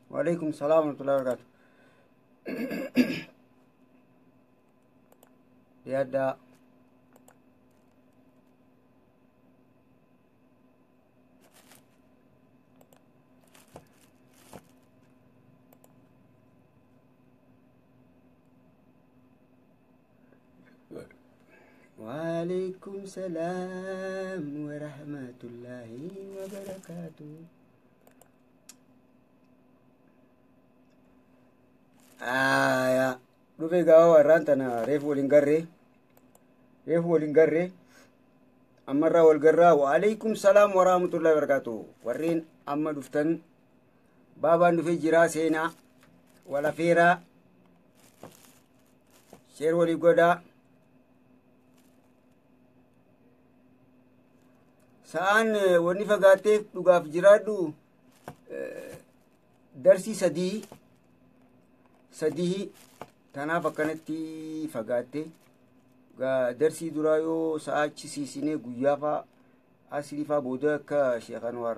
Waalaikum salaam warahmatullahi wabarakatuh. Dhiyaadhaa. Waalaikum salaam warahmatullahi wabarakatuh. Aya, dhufe gaafa warraan tana reefu waliin garree, reefu waliin garree, ammarraa wal garraa. Waalaikum salaam warahmatullahi wabarakatuh. Warreen amma dhuftan, baabaan dhufee jiraa, seenaa walafeeraa, share walii godhaa. Sa'aan wanni fagaatteef dhugaaf jiraadhu darsii 3 3 tanaaf akkanatti fagaatte. Darsii duraa yoo sa'a achi siisinee guyyaa faa asrii faa booda akka Sheekh Anwar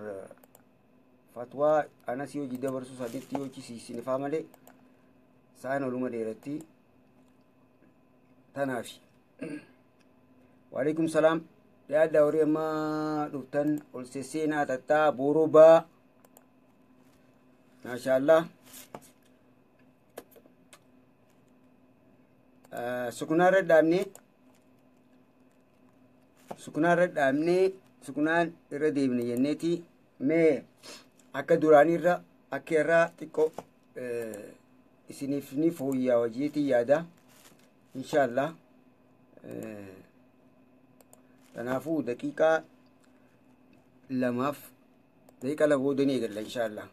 fatwaa anas yoo dabarsu saditti yoo achi siisine faa malee sa'aan oluma dheeratti tanaafi. Waalaikum salaam. Dhiyaadhaa, horii ammaa dhuftan ol sesseenaa tattaa boorobaa. Maashaallah. Sukunaa irra dhaabnee, sukunaa irra dhaabnee, sukunaan irra deemne jenneeti. Mee akka duraanirra akka irraa xiqqoo isiniif ni fooyyaa hojiitii yaada, inshaallah. Kanaafuu daqiiqaa 2f daqiiqaa 2 booda ni eegalla, inshaallah.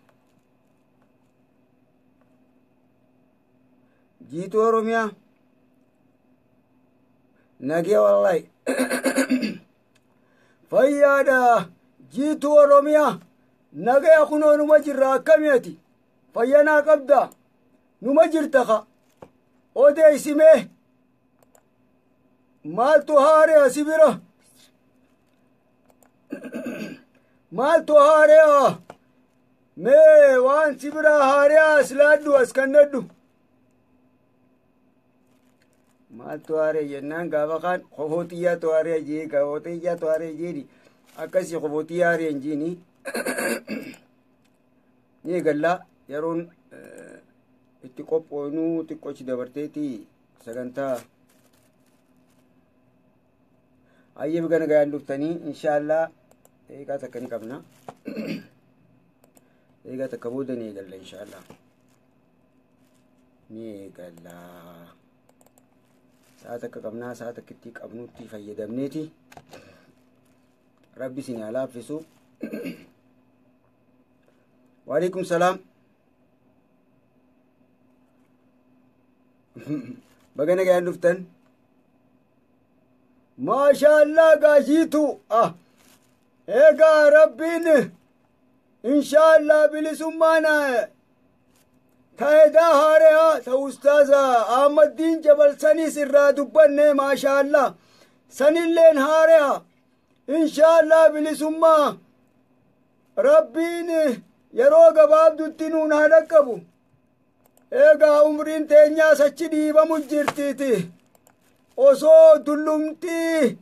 Jiituu Oromiyaa, nagee wallahi fayyaadha. Jiituu Oromiyaa, nagaya, kunoo numa jirra. Akkamiati, fayyanaa qabda? Numa jirta ka odeessimee. Maaltu haare si bira? Maaltu haare'a? Mee waan si bira haare'a as laadhu, as kannadhu. Maaltu haaree jennaan, gaafa kaan kofoo xiyyaatu haaree jee, kofoo xiyyaatu haaree jeeni. Akkasii kofoo xiyyaa haaree hin jiini. Ni eegallaa, yeroon itti qophoonuu xiqqoochi dabarteeti sagantaa. Ayyee, gana gayaan dhuftanii, inshaallah daqiiqaa takka ni qabna. Daqiiqaa takka booda ni eegalla, inshaallah ni eegalla. Sa'a takka qabnaa, sa'a takkitti qabnutti fayyadamneeti. Rabbi isin haa laaffisu. Waalaikum salaam. Baga nagayaan dhuftan. Maashaallah, gaashiitu ah eegaa Rabbiin inshaallah bilisummaan taayidaa haaraa ta ustaaza Ahmaddiin Jabal sanis irraa dubbanne. Maashaallah, sanilleen haaraa. Inshaallah bilisummaa Rabbiin yeroo gabaabdutti nuun haa dhaqqabu. Eegaa umriin teenyaas achi dhiibamu jirtiiti. Osoo dullumtii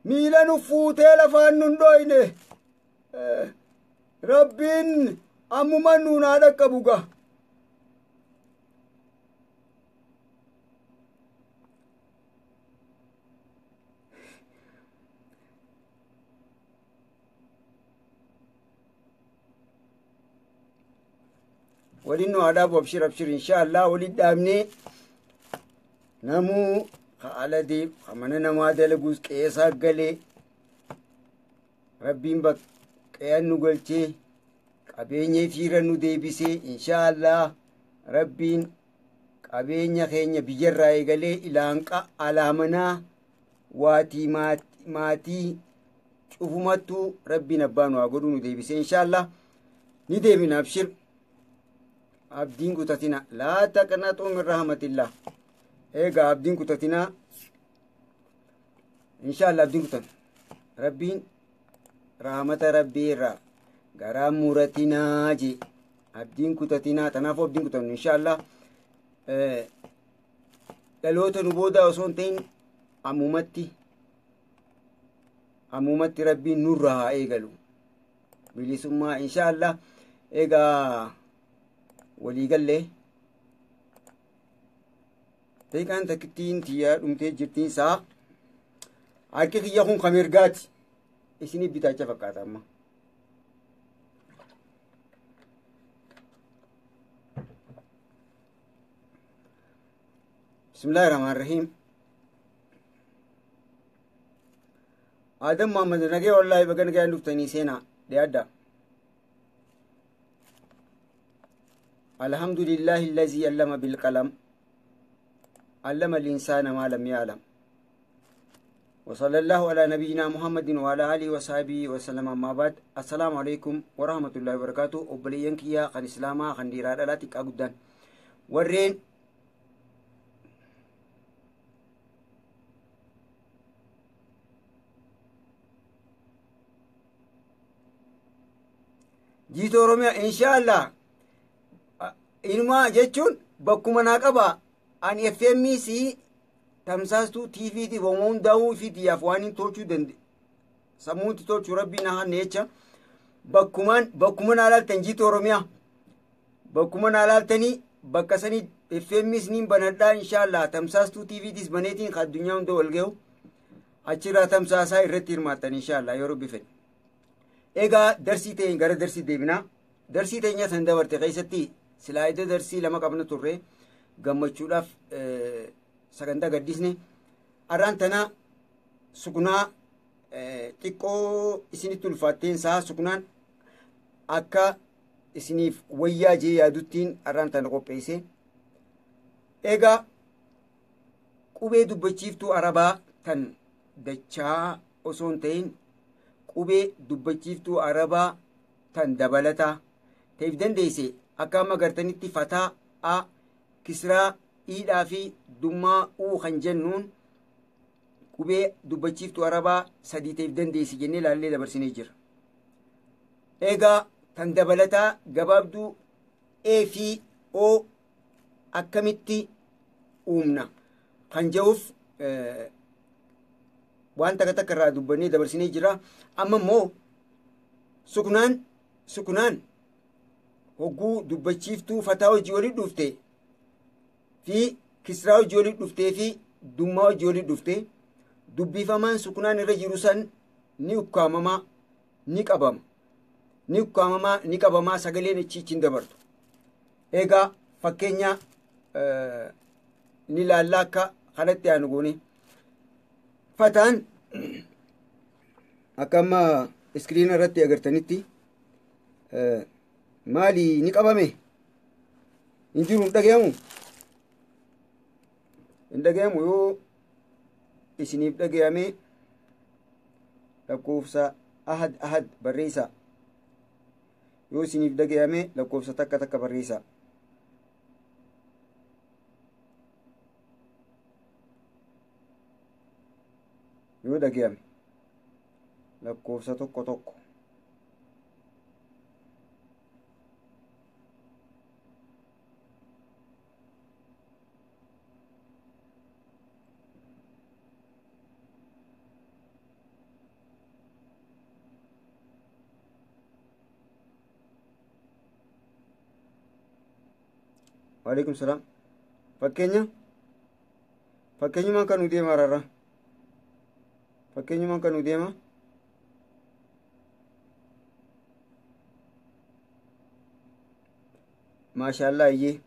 miila nu fuutee lafaan nun dhoyne, Rabbiin ammuma nuun haa dhaqqabu ga. Waliin nu haa dhaabu. Abshir, abshir, inshaallah waliin dhaabnee namuu ka ala deem, ka mana namaa dalagus qe'eesaa galee, Rabbiin qe'an nu galchee, qabeenya ifiirra nu deebisee, inshaallah Rabbiin qabeenya keenya biyyarraa eegalee ilaanqa alaamanaa waatii maatii cufumattuu Rabbiin abbaa nu haa godhu, nu deebisee inshaallah ni deebina. Abshir, abdiin kutatina. Laa taqnaxuu min rahmatillah. Eegaa abdiin kutatinaa, inshaallah abdiin kutan. Rabbiin rahmata Rabbii irraa garaa muratinaa jee. Abdiin kutatinaa. Tanaafuu abdiin kutannu inshaallah. Dhaloota nu booda osoo hin ta'in ammumatti rabbiin nurra haa eegalu. Bilisummaa inshaallah. Egaa waliigallee daqiiqaan takkittiin tiyyaa dhumtee jirtiin isaa harki kiyya kun kan mirgaati. Isinii bitaacha fakkaata amma. Bismillaahi Rahmaan Rahiim. Adam Muhammad nagee wallaahi baga nagaan dhuftanii seenaa dhiyaadha. Alhamdulillahi allazii allama bilqalam allama linsaana maa lam ya'lam. وصلى الله على نبينا محمد وعلى آله وصحبه وسلم. أما بعد، السلام عليكم ورحمة الله وبركاته. Obboleeyyan kiyyaa kan Islaamaa kan dhiiraa dhalaa xiqqaa guddaan warreen jiituu Oromiyaa inshaallah inumaa jechuun bakkuma naa qaba. Ani FMC tamsaastuu TVti homaa hundaa'uu fi xiyyaaf waan hin tolchuu danda'e sammuutti tolchuu rabbii na hanne jecha bakkumaan bakkuma naa laaltan jiituu Oromiyaa bakkuma naa laaltanii bakka sanii FMs niin banadhaa inshaallah. Tamsaastuu TVtis baneetiin kan addunyaa hunda wal gahu achirraa tamsaasaa irratti hirmaattan inshaallah yoo rabbi fedhe. Egaa darsii ta'een gara darsii deebinaa. Darsii teenya san dabarte keessatti silaa iddoo darsii lama qabna turre gammachuudhaaf sagantaa gaddisne. Arraan tana sukunaa xiqqoo isinitti ulfaatteen isaa sukunaan akka isiniif wayyaa jee yaaduttiin arraan tana qopheesse. Egaa qubee dubbachiiftuu Arabaa tan dachaa osoo hin ta'in qubee dubbachiiftuu Arabaa tan dabalataa ta'eef dandeesse akka amma gartanitti fataa a kisraa iidhaa fi dummaa uu kan jennuun qubee dubbachiiftuu Arabaa sadii ta'eef dandeesse jennee ilaallee dabarsinee jira. Egaa tan dabalataa gabaabduu E fi O akkamitti uumna kan jedhuuf waan takka takka irraa dubbannee dabarsinee jira. Amma immoo sukunaan hogguu dubbachiiftuu fataa hojii walitti dhufte fi kisraa hojii walitti dhuftee fi dummaa hojii walitti dhufte dubbifamaan sukunaan irra jiru san ni ukkaamamaa ni qabama. Ni ukkaamamaa ni qabamaa sagaleen achi hin dabartu. Egaa fakkeenya ni ilaalla akka kanatti aanu goone. Fataan akka amma iskiriina irratti agartanitti maali ni qabame hin jiru hin dhagayamu. Hin dhagayamu yoo isiniif dhagayame lakkoofsa ahad ahad barreessa. Yoo isiniif dhagayame lakkoofsa takka takka barreessa. Yoo dhagayame lakkoofsa tokko tokko. Waalaikum salaam. Fakkeenya fakkeenyumaan kan nu deema rarra. Fakkeenyumaan kan nu deema. Maashaallah iyyee.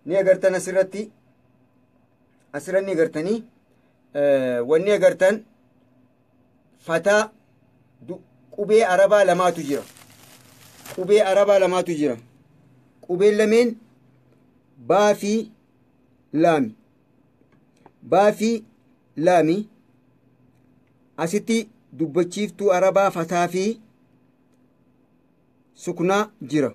Ni agartan asirratti ni agartanii wanni agartan fataa qubee Arabaa lamaatu jira. Qubee Arabaa lamaatu jira. Qubeen lameen baa fi laami. Baa fi laami asitti dubbachiiftuu Arabaa fataa fi suknaa jira.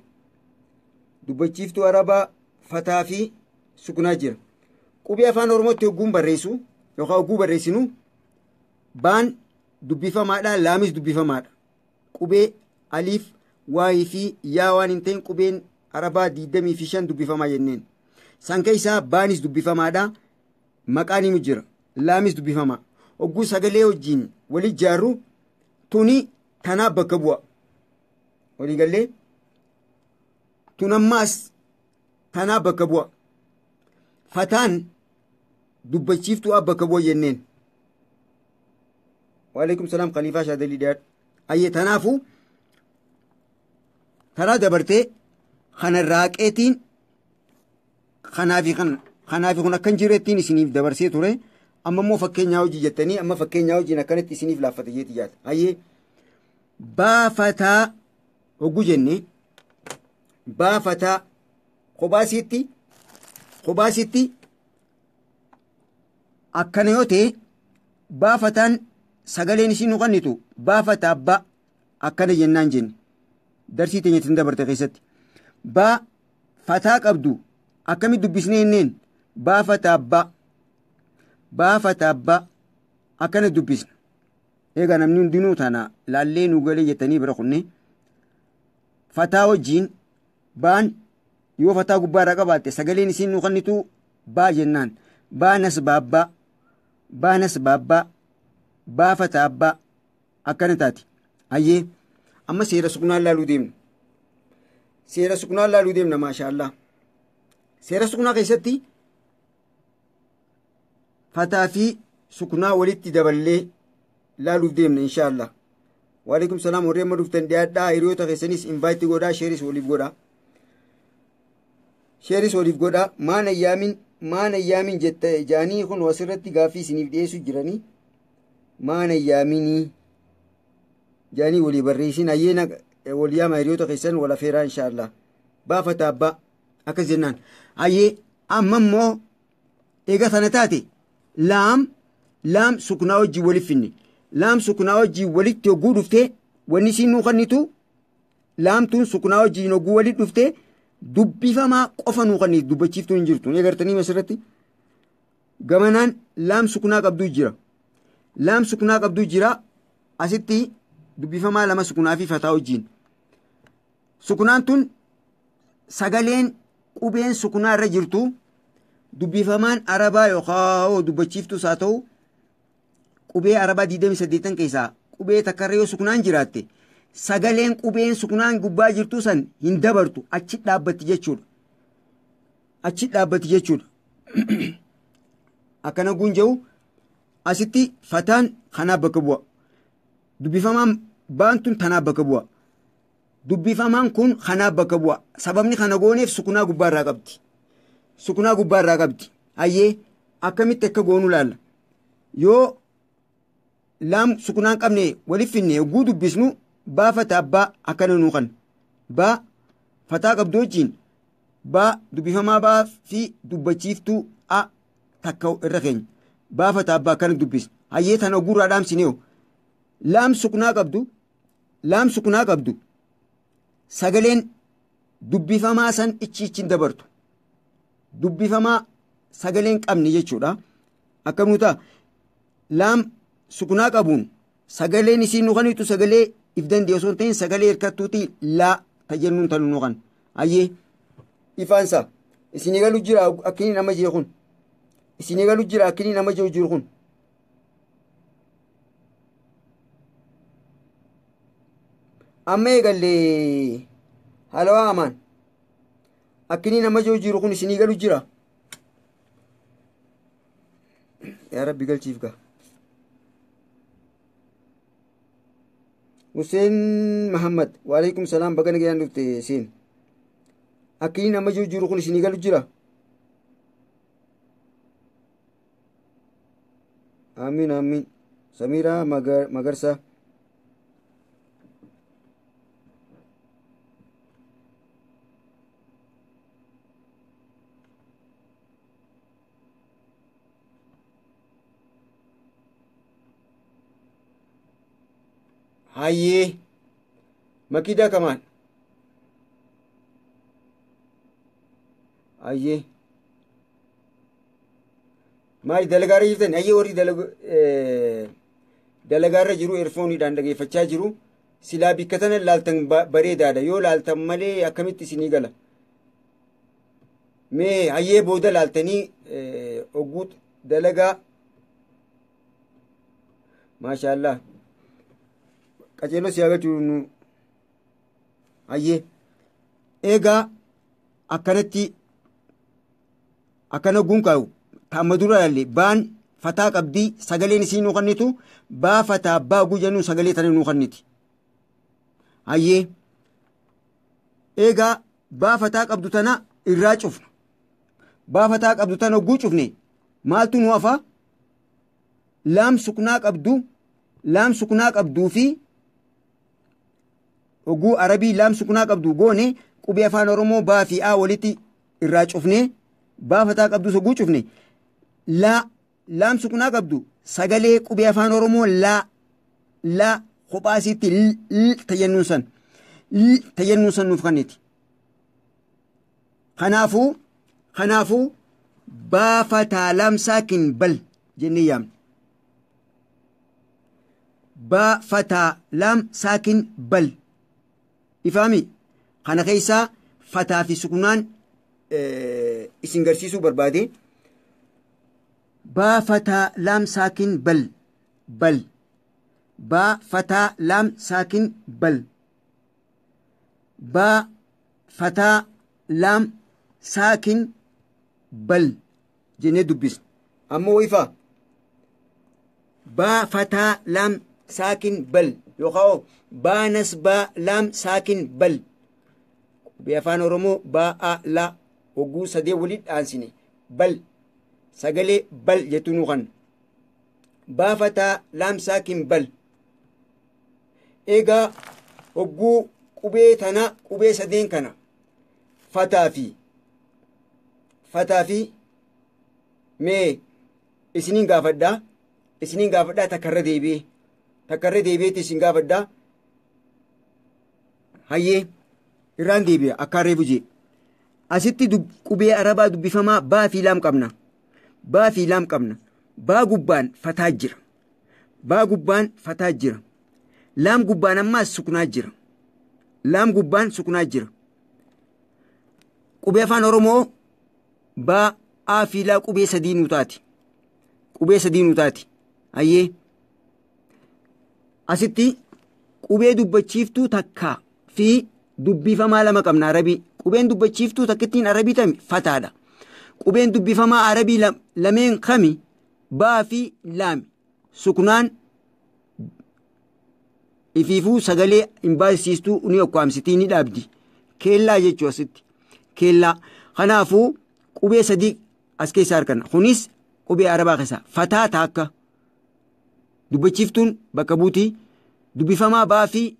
Dubbachiiftuu Arabaa fataa fi suknaa jira. Qubee afaan Oromootti hogguun barreessu yookaan hogguu barreessinu baan dubbifamaadha, laamis dubbifamaadha. Qubee aliif, waayii fi yaa waan hin ta'in qubeen Arabaa 25 dubbifamaa jenneen. San keessaa baanis dubbifamaadha. Maqaan himu jira. Laamis dubbifamaa. Hogguu sagalee wajjin wali ijaarru tuni tanaaf bakka bu'a. Waliigallee tun ammaas tanaaf bakka bu'a. Fataan dubbachiiftuu bakka bu'a jenneen. Waalaikum salaam Khaliifaa Shaadalii dhiyaadhu. Ayyee tanaafuu taraa dabartee kana raaqeetiin kanaafi kun akkan jireettiin isiniif dabarsee ture. Amma immoo fakkeenyaa hojii jettanii amma fakkeenyaa hojiin akkanatti isiniif laaffate jeeti jaata. Ayyee baafataa hogguu jenne baafataa kophaasitti akkana yoo ta'e baafataan sagaleen isiin nu qannitu baafataa ba akkana jennaan jenne darsii teenyatti dabarte keessatti baa fataa qabdu akkamitti dubbisnee jenneen baafataa ba baafataa ba akkana dubbisna. Egaa namni hundinuu tana laallee nu galee jettanii bira kunne fataa wajjiin baan yoo fataa gubbaarraa qabaatte sagaleen isiin nu qannitu baa jennaan baanas baabbaa baanas baabbaa baafataa abbaa akkana taati. Ayyee amma seera sukunaa laaluu deemna. Seera sukunaa laaluu deemna maashaallah. Seera sukunaa keessatti fataa fi sukunaa walitti daballee laaluuf deemna inshaallah. Waalaikum salaam warri amma dhuftan dhiyaadhaa hiriyoota keessanis invaayitii godhaa sheeris waliif godhaa. Sheeris waliif godhaa maan ayyaamin jette jaanii kun asirratti gaaffii isiniif dhiyeessu jiranii. Maan ayyaaminii jaanii walii barreessin ayyeena wal yaama hiriyoota keessan wal afeeraa inshaallah. Baafata abbaa akkas jennaan. Ayyee amma immoo eega tana taate laam sukunaa wajjin waliif finne. Laam sukunaa wajjin walitti hogguu dhuftee wanni isiin nuu kennitu laamtuun sukunaa wajjin hogguu walitti dhuftee dubbifamaa qofa nuu kennitu dubbachiiftuu hin jirtu. Eegartanii asirratti gamanaan laam sukunaa qabduu jira. Laam sukunaa qabduu jira asitti dubbifamaa lama sukunaa fi fataa wajjin. Sukunaan tun sagaleen qubeen sukunaa irra jirtu dubbifamaan arabaa yookaan dubbachiiftuus haa ta'u qubee arabaa 28 keessaa qubee takkarra yoo sukunaan jiraatte sagaleen qubeen sukunaan gubbaa jirtu san hin dabartu achi dhaabbatti jechuudha. Achi dhaabbatti jechuudha. Akkana guunja'u asitti fataan kanaaf bakka bu'a. Dubbifamaan baantun tanaaf bakka bu'a. Dubbifamaan kun kanaaf bakka bu'a. Sababni kana gooneef sukunaa gubbaarraa qabdi. Sukunaa gubbaarraa qabdi. Ayyee akkamitti akka goonu laalla. Yoo laam sukunaan qabne waliif finne hogguu dubbisnu baafata abbaa akkana nuu kan. Baa fataa qabdu wajjin baa dubbifamaa baa fi dubbachiiftuu a takka irra keenya. Baafata abbaa akkana dubbisna. Ayyee tana hogguurraa dhaamsineeyo. Laam sukunaa qabdu sagaleen dubbifamaa san ichi ichiin dabartu. Dubbifamaa sagaleen qabne jechuudha. Akkam nu ta'a? Laam sukunaa qabuun sagaleen isiin nu kanitu sagalee if danda'e osoo hin ta'in sagalee hirkattuuti laa tajennuun tanu nu kan. Ayyee ifaansa isinii galu jira akkinii nama jee kun. Isinii galu jira akkinii nama jee jiru kun. Amma eegallee halawaa amaan akkinii nama jiru jiru kun isinii galu jira. Yaa Rabbi galchiif gaa. Hussein Muhammad waalaikum salaam baga nagaan dhufte seen. Akkinii nama jiru jiru kun isinii galu jira. Amiin amiin. Samiraa Magarsaa. Hayyee makiidaa kamaan. Hayyee maali dalagaarra jirtan? Hayyee warri dalagaarra jiru erfooniidhaan dhageeffachaa jiru. Silaa bikka tana laaltan bareedaadha. Yoo laaltan malee akkamitti isinii gala? Mee hayyee booda laaltanii ogguu dalagaa. Maashaallah. Qaceeloo si agartuu nu hayyee. Eegaa akkanatti akkana ogguun kaa'u taama dura laalle baan fataa qabdii sagaleen isii nuu kennitu baa fataa baa oguu jennu sagalee tana nuu kenniti. Hayyee. Eegaa baa fataa qabdu tana irraa cufna. Baa fataa qabdu tana ogguu cufne maaltu nu hafa? Laam suknaa qabdu, laam suknaa qabduu fi oguu arabii laam suknaa qabdu goone qubee afaan Oromoo baa fi aa walitti irraa cufne baa fataa qabdus oguu cufne laa laam suknaa qabdu sagalee qubee afaan Oromoo laa laa kophaa isiitti l tajennuun san l tajennuun san nuuf kenniti. Kanaafuu baa fataa laam saakin bal jennee yaamna. Baa fataa laam saakin bal. Ifaami kana keessaa fataa fi suknaan isin garsiisuu barbaade. Baa fataa laam saakin bal bal. Baa fataa laam saakin bal. Baa fataa laam saakin bal jennee dubbisna. Ammoo ifaa baa fataa laam saakin bal yookaan baa nasbaa laam saakin bal. Qubee afaan Oromoo baa a la hogguu sadee walitti dhaansine bal sagalee bal jettu nu kan. Baa fataa laam saakin bal. Egaa hogguu qubee tana qubee sadeen kana fataa fi mee isiniin gaafadhaa takkarra deebi'eetti isin gaafadhaa. Hayyee irraan deebi'a akka harree bujee. Asitti qubee arabaa dubbifamaa baa fi laam qabna. Baa fi laam qabna. Baa gubbaan fataa jira. Baa gubbaan fataa jira. Laam gubbaan ammaas suknaa jira. Laam gubbaan suknaa jira. Qubee afaan Oromoo baa aa fi laa qubee sadii nuu taati. Qubee sadii nuu taati. Hayyee. Asitti qubee dubbachiiftuu takkaa fi dubbifamaa lama qabna arabii. Qubeen dubbachiiftuu takkittiin arabii tami fataadha. Qubeen dubbifamaa arabii lameen kami baa fi laami. Suknaan ifiifuu sagalee hin baasistuu ni okkaamsitii ni dhaabdi. Keellaa jechuu asitti. Keellaa. Kanaafuu qubee sadii as keessaa arganna. Kunis qubee arabaa keessaa fataa taakka. Dubbachiiftuun bakka buutii dubbifamaa baa fi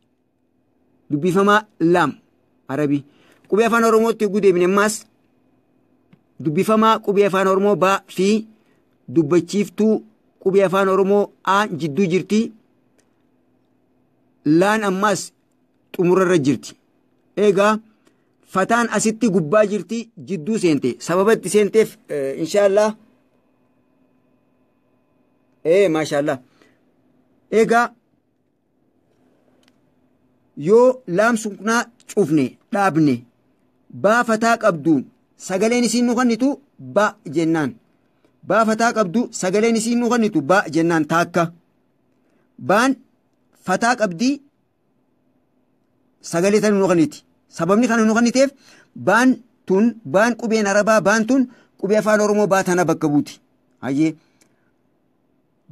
dubbifamaa laam arabii. Qubee afaan Oromootti yogguu deebine ammaas dubbifamaa qubee afaan Oromoo baa fi dubbachiiftuu qubee afaan Oromoo a jidduu jirti. Laan ammaas xumurarra jirti. Egaa fataan asitti gubbaa jirti jidduu seente. Sababa itti seenteef inshaallah. Maashaallah. Egaa yoo laam suknaa cufne dhaabne baa fataa qabduun sagaleen isiin nu kennitu ba jennaan. Baa fataa qabdu sagaleen isiin nu kennitu ba jennaan taakka. Baan fataa qabdii sagalee tana nu kenniti. Sababni kana nu kenniteef baan tun baan qubeen arabaa baan tun qubee afaan Oromoo baa tana bakka buuti. Hayyee.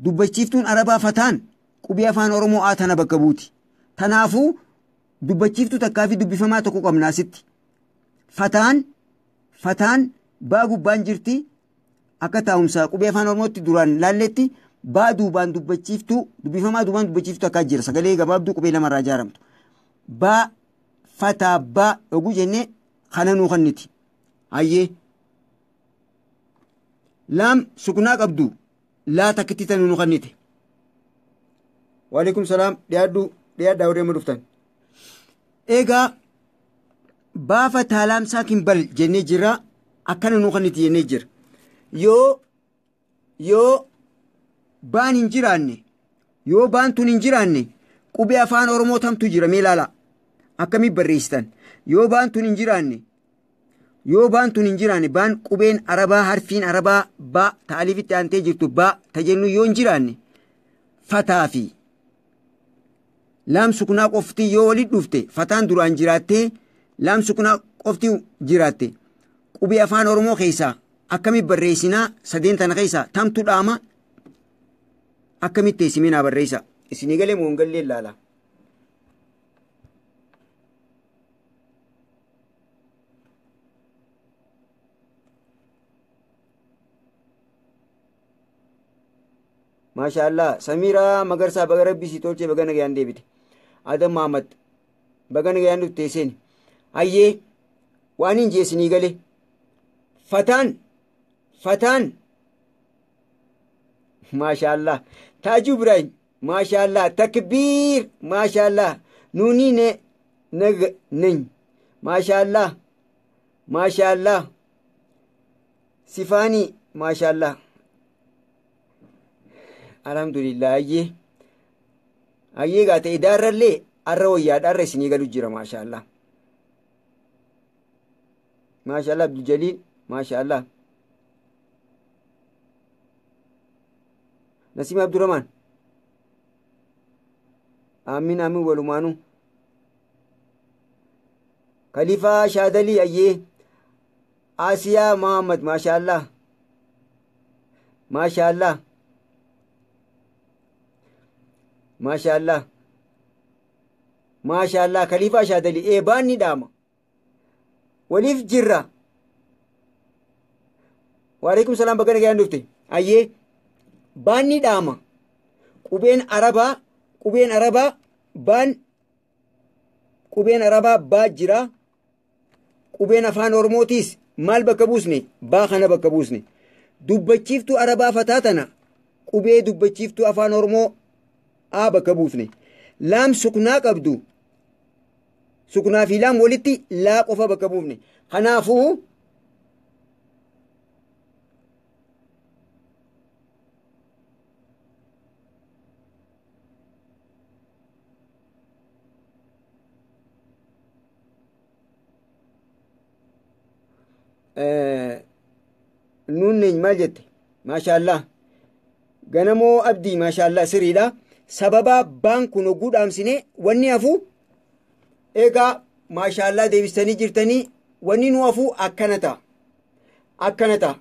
Dubbachiiftuun arabaa fataan qubee afaan Oromoo aa tana bakka buuti. Kanaafuu dubbachiiftuu takkaa fi dubbifamaa tokko qabna asitti. Fataan baa gubbaan jirti akka taa'umsa qubee afaan Oromootti duraan laalletti baa duubaan dubbachiiftuu dubbifamaa duubaan dubbachiiftuu akkaa jira sagalee gabaabduu qubee lamarraa ijaaramtu. Baa fataa baa oguu jennee kana nuu kenniti. Hayyee. Laam suknaa qabdu laa takkitti tana nuu kennite. Waalaikum salaam dhiyaadhaa warri amma dhuftan. Egaa baa fataa laam saakin bal jennee jirra akkana nuu kenniti jennee jira. Yoo baan hin jiraanne yoo baan tun hin jiraanne qubee afaan Oromoo tamtu jira mee ilaala. Akkamii barreessitan? Yoo baan tun hin jiraanne Yoo baan tun hin jiraanne, baan qubeen arabaa harfiin arabaa ba ta aliifitti aantee jirtu ba ta jennu yoo hin jiraanne, fataa fi laam sukunaa qofti yoo walit dhufte, fataan duraan jiraattee laam sukunaa qofti jiraatte, qubee afaan Oromoo keessaa akkamitti barreessinaa? Sadeen tana keessaa tamtu dhaama? Akkamitti teessimee naa barreessa? Isinii galee moo hin gallee ilaala. Maashaallah, Samiiraa Magarsaa, baga rabbii si tolchee, baga nagayaan deebite. Adam Mahamad, baga nagayaan dhufte seeni. Hayyee, waan hin jeesinii gale. Fataan maashaallah. Taajuu Ibrahim, maashaallah, takbiir, maashaallah. Nuunii ne nag neny, maashaallah, maashaallah. Sifaanii, maashaallah. Alhamdulillah, hayyee. Hayyee, gaate idaarrallee arra wayyaadha, arra isinii galu jira, maashaallah. Maashaallah, Abdul Jaliil, maashaallah. Nasiim Abdurrahman. Aamin aamin, walumaanuu. Khalifaa Shaadalii, ayyee. Asiyaa Muhammad, maashaallah. Maashaallah. Maashaallah. Maashaallah, Khalifaa Shaadalii eebaan ni dhaama. Waliif jirra. Waalaikum salaam, baga nagaan dhufte. Ayyee, baan ni dhaama. Qubeen arabaa baan, qubeen arabaa baa jira. Qubeen afaan Oromootiis maal bakka buusne? Baa kana bakka buusne. Dubbachiiftuu arabaa fataa tana qubee dubbachiiftuu afaan Oromoo A bakka buusne. Laam suknaa qabdu, suknaa fi laam walitti laa qofa bakka buufne. Kanaafuu nuun maal jette? Maashaallah, Ganamoo Abdii, maashaallah, siriidha. Sababa baan kun hogguu dhaamsine wanni hafu, egaa maashaallah, deebistanii jirtanii, wanni nu hafu akkana ta'a, akkana ta'a.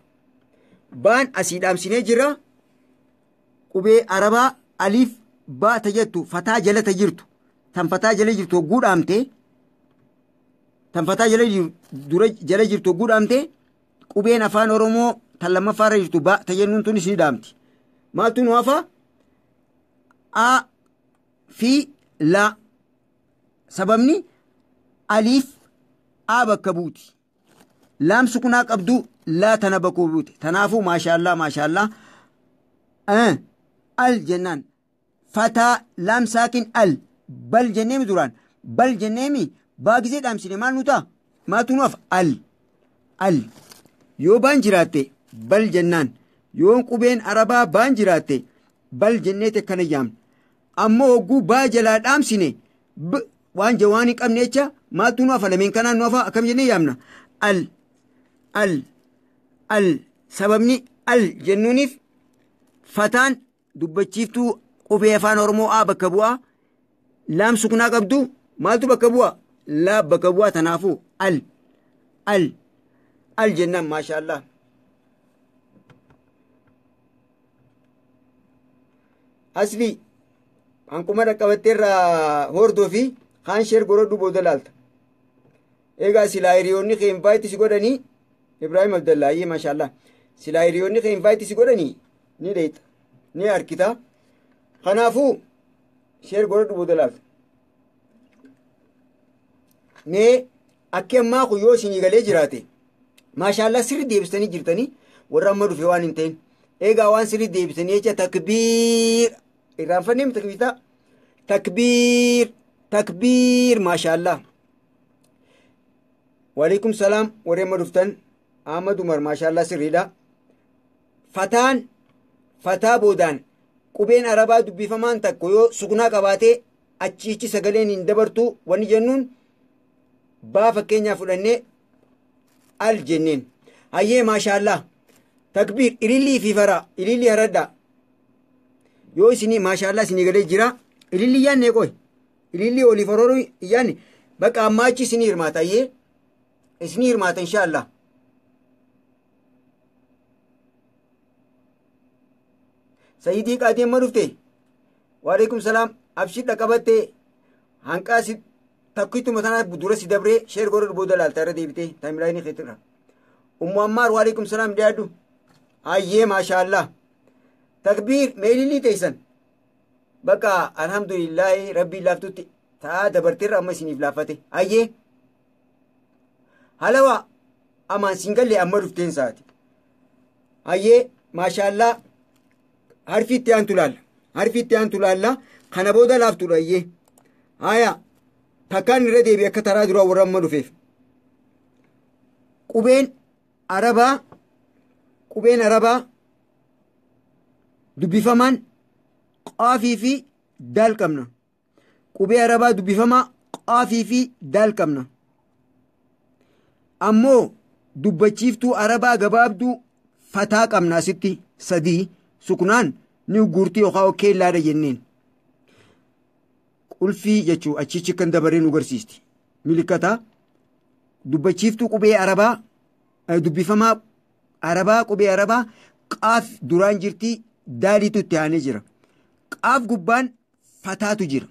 Baan asii dhaamsinee jira. Qubee arabaa aliif baa ta jettu fataa jala ta jirtu, tan fataa jala jirtu hogguu dhaamte, tan fataa jala dura jala jirtu hogguu dhaamte, qubeen afaan Oromoo tan lammaffaarra jirtu ba ta jennuun tunis ni dhaamti. Maaltu nu hafa? A fi la. Sababni aliif a bakka buuti, laam sukunaa qabdu laa tana bakka buuti. Tanaafuu maashaallaa, maashaallaa, al jennaan fataa laam saakin al bal jenneemi, duraan bal jenneemi. Baa gisee dhaamsine maal nu ta'a? Maaltu nu hafa? Al. Al yoo baan jiraatte bal jennaan, yoo qubeen arabaa baan jiraatte bal jenneete akkana jaamna. Ammoo hogguu baa jalaa dhaamsine b waan jawaan hin qabne jecha maaltu nu hafa? Lameen kanaan nu hafa. Akkam jennee yaamna? Al, al, al. Sababni al jennuuniif fataan dubbachiiftuu qubee afaan Oromoo a bakka bu'aa, laam suknaa qabdu maaltu bakka bu'a? Laa bakka bu'aa. Tanaafuu al, al, al jennaan, maashaallah. Asli hanquma dhaqqabatteerraa hordoo fi kaan share godhadhu, booda laalta. Egaa silaa hiriyoonni kee invite si godhanii, Ibraahim Abdallaayyee, maashaallah, silaa hiriyoonni kee invite si godhanii ni dheeyxa, ni harkita. Kanaafuu share godhadhu, booda laalta. Mee akki ammaa kun yoo isinii galee jiraate, maashaallah, sirri deebistanii jirtanii. Warra amma dhufe waan hin ta'in, eegaa waan sirri deebisanii jecha takbiir irraanfannee takbiirtaa, takbiir, takbiir, maashaallah. Waalaikum salaam, warri amma dhuftan. Ahmad Umar, maashaallah, sirriidha. Fataan, fataa boodaan qubeen arabaa dubbifamaan takko yoo suknaa qabaatee achiichi sagaleen hin dabartu wanni jennuun baa fakkeenyaa fudhannee Al jenneen. Hayyee, maashaallah. Takbiir, ilillii fi faraa, ilillii haradhaa. Yoo isinii, maashaallah, isinii galee jira. Ilillii yaanne qoy. Ilillii oliif horooruu yaanne. Bakka ammaa achi isinii hirmaata, hayyee. Isinii hirmaata inshaallah. Sayidii qaadii amma dhufte. Waalaikum salaam. Abshir, dhaqabattee hanqaa si takkittuma tanaaf dura si dabree share godhadhu, booda laalta irra deebitee timeline keetirra. Ummu Ammaar, waalaikum salaam, dhiyaadhu. Hayyee, maashaallah. Takbiir, meelilii teessan. Bakka alhamdulillaahi, rabbiin laaftutti ta'a dabarteerra amma isiniif laaffate. Hayyee. Halawa amaan siin galle, amma dhufteen saati. Hayyee, maashaallah, harfi itti aantu laalla. Harfi itti aantu laalla. Kana booda laaftudha, hayyee. Haya, takkaan irra deebi akka taraa duraa warra amma dhufeef. Qubeen arabaa dubbifamaan qaafii fi daal qabna. Qubee arabaa dubbifamaa qaafii fi daal qabna. Ammoo dubbachiiftuu arabaa gabaabduu fataa qabna asitti sadii, suknaan ni guurtii yookaan keellaadha jenneen. Qulfii jechuu achichi kan dabaree nu garsiisti. Milikata dubbachiiftuu qubee arabaa dubbifamaa arabaa, qubee arabaa qaaf duraan jirti, daaliitu itti aanee jira. Qaaf gubbaan fataatu jira.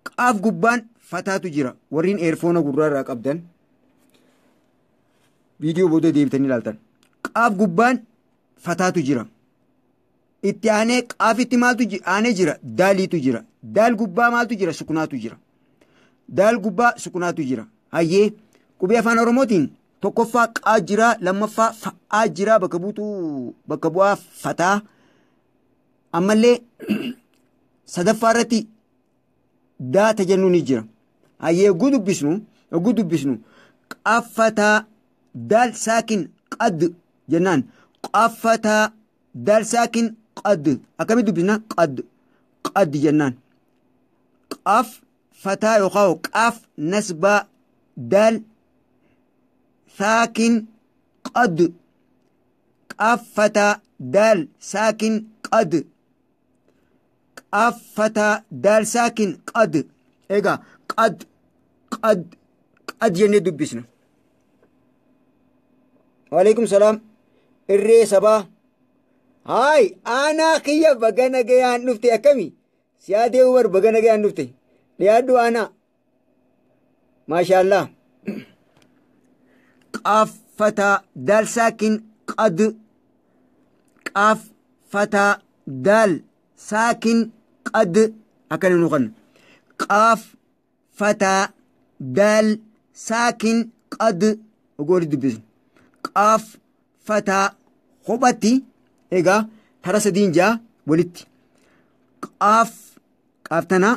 Qaaf gubbaan fataatu jira. Warreen earphone gurraarraa qabdan viidiyoo booda deebitanii ilaaltan. Qaaf gubbaan fataatu jira. Itti aanee qaafitti maaltu aanee jira? Daaliitu jira. Daal gubbaa maaltu jira? Sukunaatu jira. Daal gubbaa sukunaatu jira. Hayyee, qubee afaan Oromootiin tokkoffaa qaa jira, lammaffaa fa'aa jira, bakka buutuu, bakka bu'aa fataa. Ammallee sadaffaa irratti daata jennu ni jira. Hayyee, yogguu dubbisnu qaaffataa daal saakin qad jennaan. Qaaffataa daal saakin qad akkamitti dubbisna? Qad, qad jennaan. Qaaf fataa yookaan qaaf nasbaa daal saakin qad, qaaf fataa daal saakin qad, qaaf fataa daal saakin qad. Egaa qad, qad, qad jennee dubbisna. Waalaikum salaam. Irree sabaa. Haay, aanaa kiyya, baga nagayaan dhufte. Akkami? Siyaadee Ubar, baga nagayaan dhufte. Dhiyaadhu aanaa. Maashaallah. Qaaf fataa daal saakin qad, qaaf fataa daal saakin qad akkana nu kanna. Qaaf fataa daal saakin qad ogooli dubbisnu. Qaaf fataa kophatti, egaa tara sadiin jaa walitti. Qaaf, qaaf tanaa,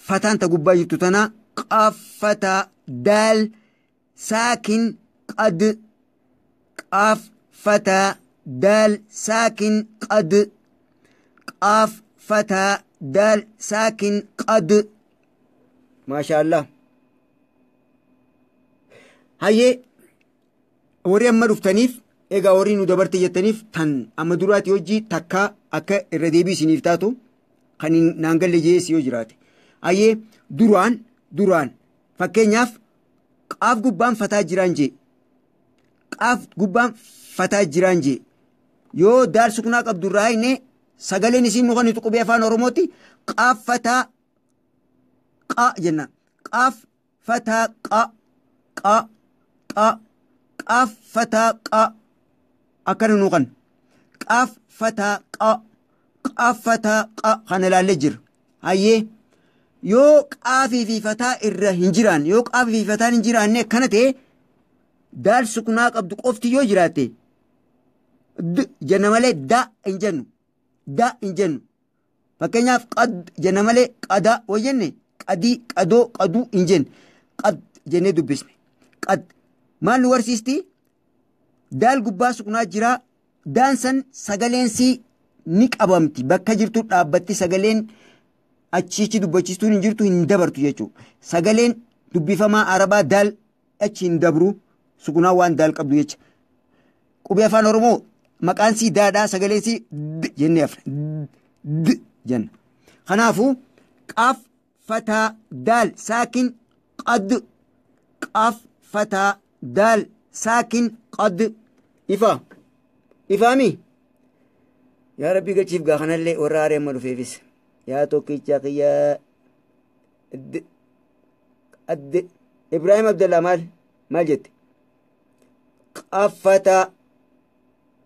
fataan ta gubbaa jirtu tanaa, qaaf fataa daal saakin qad, qaaf fataa daal saakin qad, qaaf fataa daal saakin qad. Maashaallah. Hayyee, warri amma dhuftaniif, egaa warri nu dabarte jettaniif, tan amma duraati hojii takka akka irra deebii isiniif taatu kan naan galle jees yoo jiraate. Hayyee, duraan fakkeenyaaf qaaf gubbaan fataa jiraan jee, qaaf gubbaan fataa jiraan jee, yoo daal sukunaa qabdu irraa hinne sagaleen isiin nu kanitu qubee afaan Oromootti qaaf fataa qa jenna. Qaaf fataa qa, qa, qa, qaaf fataa qa akkana nu kan. Qaaf fataa qa, qaaf fataa qa kana ilaallee jira. Hayyee, yoo qaafii fi fataa irra hin jiraan, yoo qaafii fi fataan hin jiraanne akkana ta'e, daal sukunaa qabdu qofti yoo jiraatte d jenna malee da hin jennu, da hin jennu. Fakkeenyaaf qad jenna malee qada yoo jenne, qadii, qadoo, qaduu hin jenne, qad jennee dubbisne. Qad maal nu barsiisti? Daal gubbaa sukunaa jira, daan san sagaleensi ni qabamti, bakka jirtu dhaabbatti, sagaleen achiichi dubbachiistuun hin jirtu, hin dabartu jechuudha. Sagaleen dubbifamaa arabaa daal achi hin dabru. Sukunaa waan daal qabdu jecha. Qubee afaan Oromoo maqaan sii daadhaa sagaleen sii d jennee afna. D jenna. Kanaafuu qaaf fataa daal saakin qad, qaaf fataa daal saakin qad. Ifa ifaami yaa rabbii galchiif gaa kanallee warra haaree amma dhufeefis yaa tokkicha kiyyaa adde Ibrahim Abdallah maal maal jette? Qaaf fataa,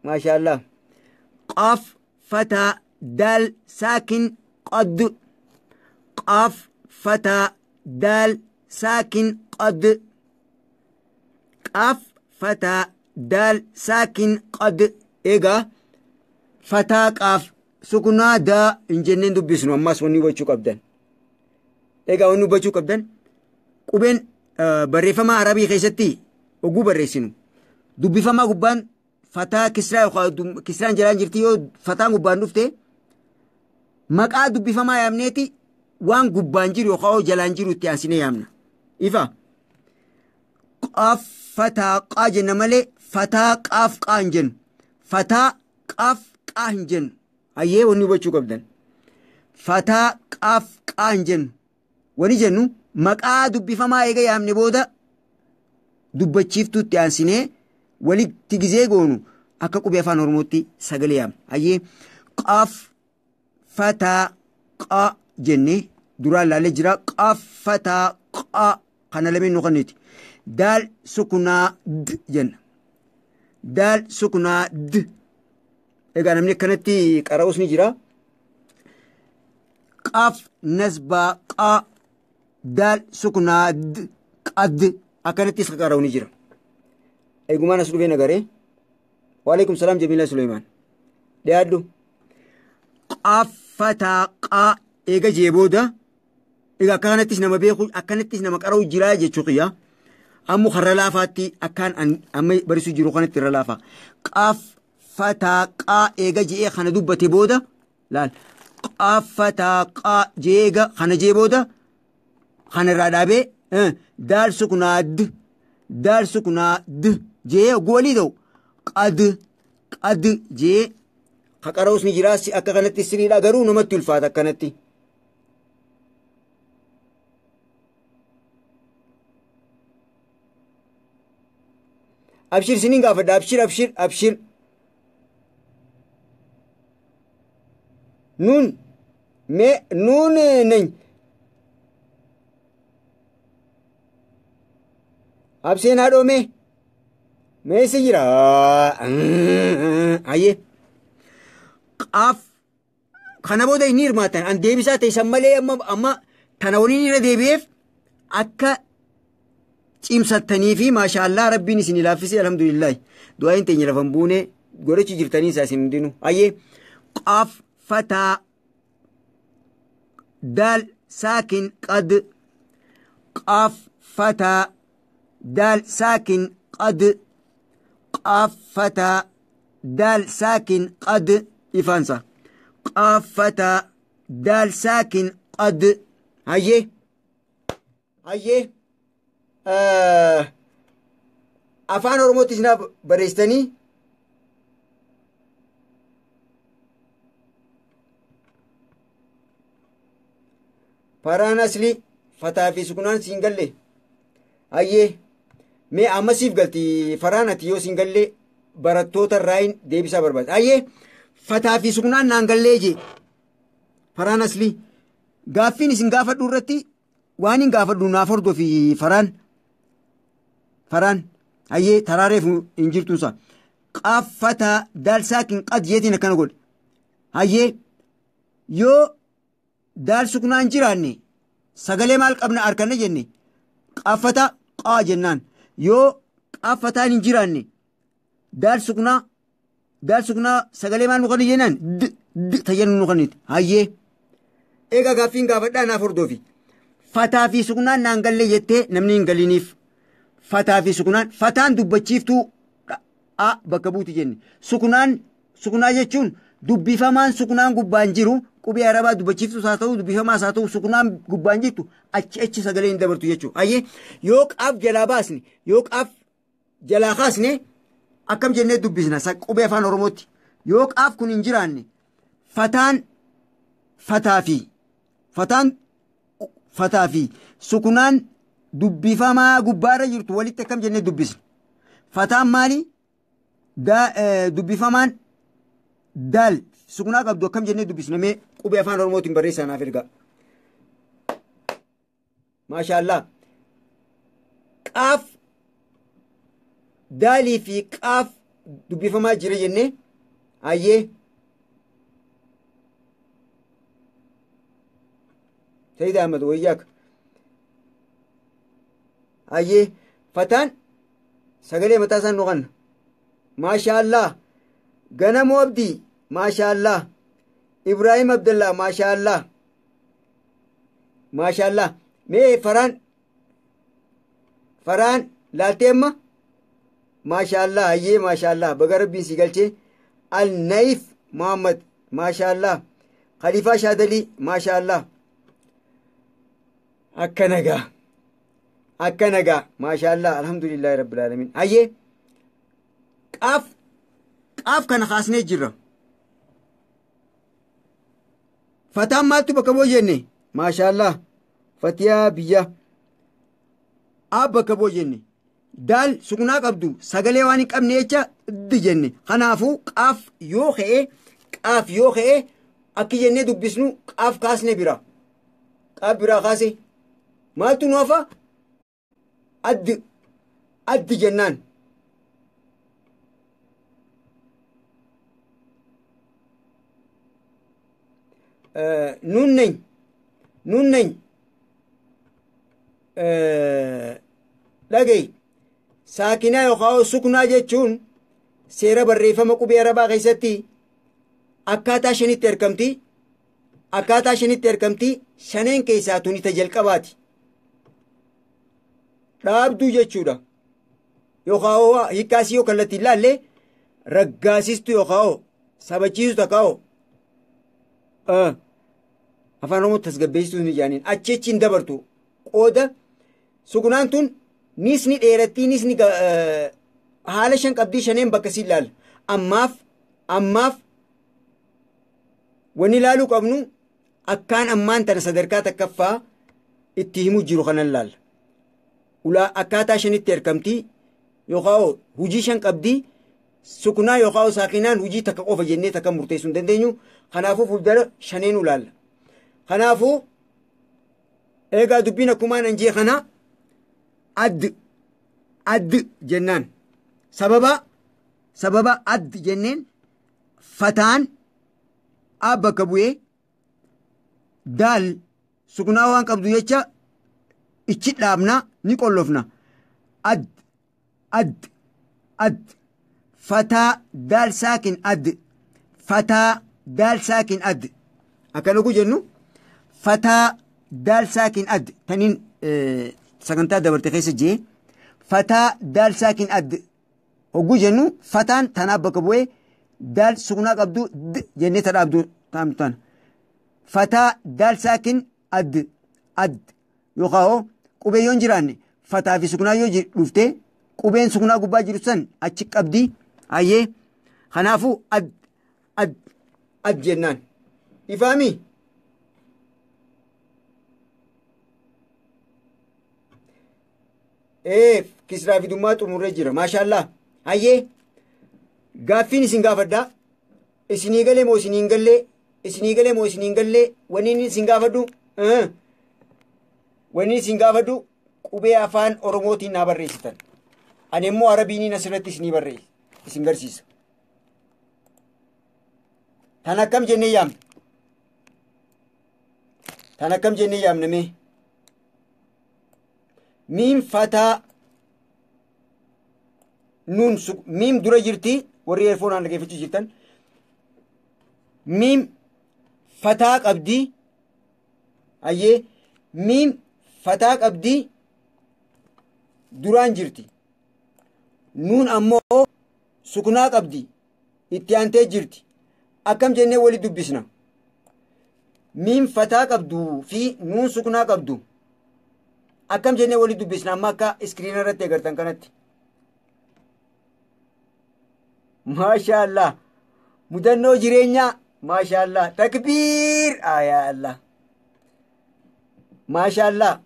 maashaallah, qaaf fataa daal saakin qad, qaaf fataa daal saakin qad, qaaf fataa daal saakin qad. Egaa fataa qaaf sukunaa daa hin jenneen dubbisnu. Ammas wanni hubachuu qabdan, egaa wanni hubachuu qabdan, qubeen barreeffama arabii keessatti oguu barreessinu dubbifamaa gubbaan fataa kisraa yookaan kisraan jalaan jirti. Yoo fataan gubbaan dhufte maqaa dubbifamaa yaamneeti waan gubbaan jiru yookaan jalaan jiru itti aansinee yaamna. Ifa qaaf fataa qaa jenna malee fataa qaaf qaa hin jennu. Fataa qaaf qaa hin jennu. Hayyee, wanni hubachuu qabdan, fataa qaaf qaa hin jennu. Wani jennu maqaa dubbifamaa eega yaamne booda dubbachiiftuu itti aansinee walitti gizee goonu akka qubee afaan Oromootti sagalee yaamna. Hayyee, qaaf fataa qaa jennee duraan laalee jira. Qaaf fataa qaa kana lameen nu kanneeti. Daal sukunaa d jenna. Daal sukunaa d. Egaa namni akkanatti qara'us ni jira. Qaaf nasbaa qaa daal sukunaa d qad akkanattis qara'u ni jira. Eegumaan as dhufee nagaree. Waalaikum salaam Jamiila Suleymaan. Dhiyaadhu. Qaaf fataa qaa eega jee booda egaa akkanattis nama beeku akkanattis nama qara'u jira jechuu qiyya. Ammoo karra laafaatti akkaan amma barsiisuu jiru kanatti irra laafa. Qaaf fataa qaa eega je'ee kana dubbate booda laal, qaaf fataa qaa jee eega kana jee booda kana irraa dhaabee daal sukunaa d, daal sukunaa d jee walii ta'u qad qad jee ka qara'us ni jira. Akka kanatti siriidha, garuu namatti ulfaata akkanatti. Abshir sinin gaafadha, abshir abshir abshir. Nuun mee nuun nañ abseen haadhoo mee mee si jira. Hayyee, qaaf kana booda inni hirmaatan an deebisaa ta'e malee amma amma tana waliin irra deebi'eef akka cimsattanii fi maashaallah rabbiin isin laaffisee alhamdulillahi du'aayin teenya lafan buune godhachi jirtanii isaa isin hundinuu. Hayyee, qaaf fataa daal saakin qad, qaaf fataa daal saakin qad, qaaf fataa daal saakin qad. Ifaansa qaaf fataa daal saakin qad. Hayyee hayyee, afaan Oromootti isinaaf barreessitanii faraan asli fataa fi sukunaan siin galle. Hayyee, mee amma siif galti faraan, ati yoo siin galle barattoota irraayin deebisaa barbaada. Hayyee, fataa fi sukunaan naan gallee jee faraan asli. Gaaffiin isin gaafadhu irratti waan hin gaafadhu naaf hordofi faraan. Faraan hayyee, taraareef hin jirtuunsa qaaf fataa daal saakin qad jeetiin akkana godhe. Hayyee, yoo daal sukunaan jiraanne sagalee maal qabna harkanna jenne? Qaaf fataa qaa jennaan. Yoo qaaf fataan hin jiraanne daal sukunaa, daal sukunaa sagalee maal nu kenni jennaan? D d tajaajila nu kenniti. Hayyee, egaa gaaffiin gaafadhaa naaf hordofi. Fataa fi sukunaan naan galle jettee namni hin galiniif, fataa fi sukunaan, fataan dubbachiiftuu a bakka buuti jenne. Sukunaan, sukunaa jechuun dubbifamaan sukunaan gubbaan jiru qubee arabaa dubbachiiftus haa ta'u dubbifamaas haa ta'u sukunaan gubbaan jirtu achi achi sagalee hin dabartu jechuudha. Hayyee, yoo qaaf jalaa baasne, yoo qaaf jalaa kaasne akkam jennee dubbisna qubee afaan Oromootti. Yoo qaaf kun hin jiraanne fataan fataa fi fataan fataa fi sukunaan dubbifamaa gubbaarra jirtu walitti akkam jennee dubbisna. Fataan maali? Dubbifamaan daal sukunaa qabdu akkam jennee dubbisna mee qubee afaan Oromootiin barreessaa naaf ergaa. Maashaallah. Qaaf daalii fi qaaf dubbifamaa jira jennee hayyee. Sayid Ahmad wayyaak. Hayyee fataan sagalee mataa isaan nu kanna. Maashaallah. Ganamoo Abdii maashaallah. Ibraahim Abdullah maashaallah. Maashaallah. Mee faraan laaltee amma maashaallah hayyee maashaallah baga rabbiin si galchee. Al-Naif Muhammad maashaallah. Khaliifaa Shaadalii maashaallah. Akka nagaa akka nagaa maashaallah alhamdulillahi rabbil alamin. Hayyee qaaf qaaf kana kaasnee jirra. Fataan maaltu bakka bu'e jenne maashaallah. Fatiyaa biyya ab bakka bu'e jenne. Daal sukunaa qabdu sagalee waan hin qabne jecha di jenne. Kanaafuu qaaf yoo ka'e qaaf yoo ka'e akki jennee dubbisnu qaaf kaasne bira. Qaaf biraa kaase maaltu nu hafa? Addi addi jennaan. Nuun nañ dhagayi saakinaa yookaan suknaa jechuun seera barreeffama qubee arabaa keessatti akkaataa shanitti argamti. Akkaataa shanitti argamti. Shaneen keessaa tuni ta jalqabaati. Dhaabduu jechuudha. Yookaan hiikkaasii yoo kallattii ilaalle raggaasistu yookaan sabachiistu takkaa'oo afaan Oromoo tasgabbeessituu ni jaaniin achi achi hin dabartu. Qooda sukunaan tun nis ni dheeratti nis ni haala shan qabdii shaneen bakka si ilaalla. Ammaaf wanni ilaaluu qabnu akkaan ammaan tana sadarkaa takkaffaa itti himu jiru kanan ilaalla. Ulaa akkaataa shanitti argamti yookaan hujii shan qabdii sukunaa yookaan saakinaan hujii takka qofa jennee takka murteessuu hin dandeenyu. Kanaafuu fuuldura shaneen ulaalla. Kanaafuu eegaa dubbiin akkumaan anjee kana add add jennaan. Sababa add jenneen fataan ab bakka bu'ee daal sukunaa waan qabdu jecha ichi dhaabna ni qollofna. Add add add fataa daal saakin add fataa daal saakin add akkana ku jennu fataa daal saakin add taniin sagantaa dabarte keessa jee fataa daal saakin add hogguu jennu fataan tanaaf bakka bu'ee daal sukunaa qabdu d jennee ta dhaabdu taamtu tana fataa daal saakin add add yookaan qubee yoo hin jiraanne fataa fi sukunaa yoo dhufte qubeen sukunaa gubbaa jiru san achi qabdi. Hayyee kanaafuu add add add jennaan. Ifaami? Kisraa fi dummaa xumurree jira. Maashaallah. Hayyee gaaffiin isin gaafadhaa. Isinii galee moo isinii hin gallee? Isinii galee moo isinii hin gallee? Wanni inni isin gaafadhu? Wanni isin gaafadhu qubee afaan Oromootiin naa barreessitan. Ani immoo Arabiiniin asirratti isinii barreessa. Isin garsiisa. Tan akkam jennee yaamna? Tan akkam jennee yaamna mee? Miim fataa nuun miim dura jirti warri eerfoonaan dhaggeeffachuu jirtan. Miim fataa qabdi. Hayyee miim fataa qabdi duraan jirti. Nuun ammoo sukunaa qabdi itti aantee jirti. Akkam jennee wali dubbisna? Miim fataa qabduu fi nuun sukunaa qabdu akkam jennee wali dubbisna amma akka iskiriina irratti agartan kanatti. Maashaallah. Mudannoo jireenyaa. Maashaallah. Takbiir. Yaa Allah. Maashaallah.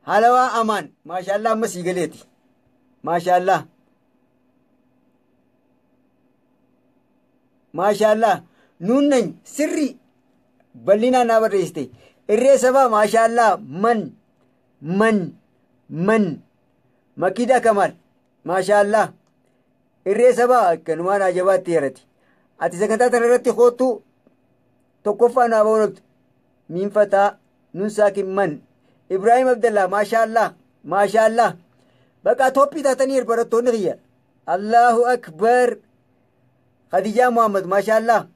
Halawaa amaan. Maashaallah amma sii galeeti. Maashaallah. Maashaallah. Nuunnan sirri bal'inaan naa barreessite. Irree sabaa maashaallah man man man Makidaa Kamaal maashaallah. Irree sabaa akkanumaan ajabaatti yarati. Ati sagantaa tana irratti koottu tokkoffaa naa boonottu. Miinfataa nun saakin man. Ibraahim Abdallah maashaallah maashaallah. Bakka toophii taatanii barattoonni kiyya. Allahu akbar. Khadijaa Muhammad maashaallah.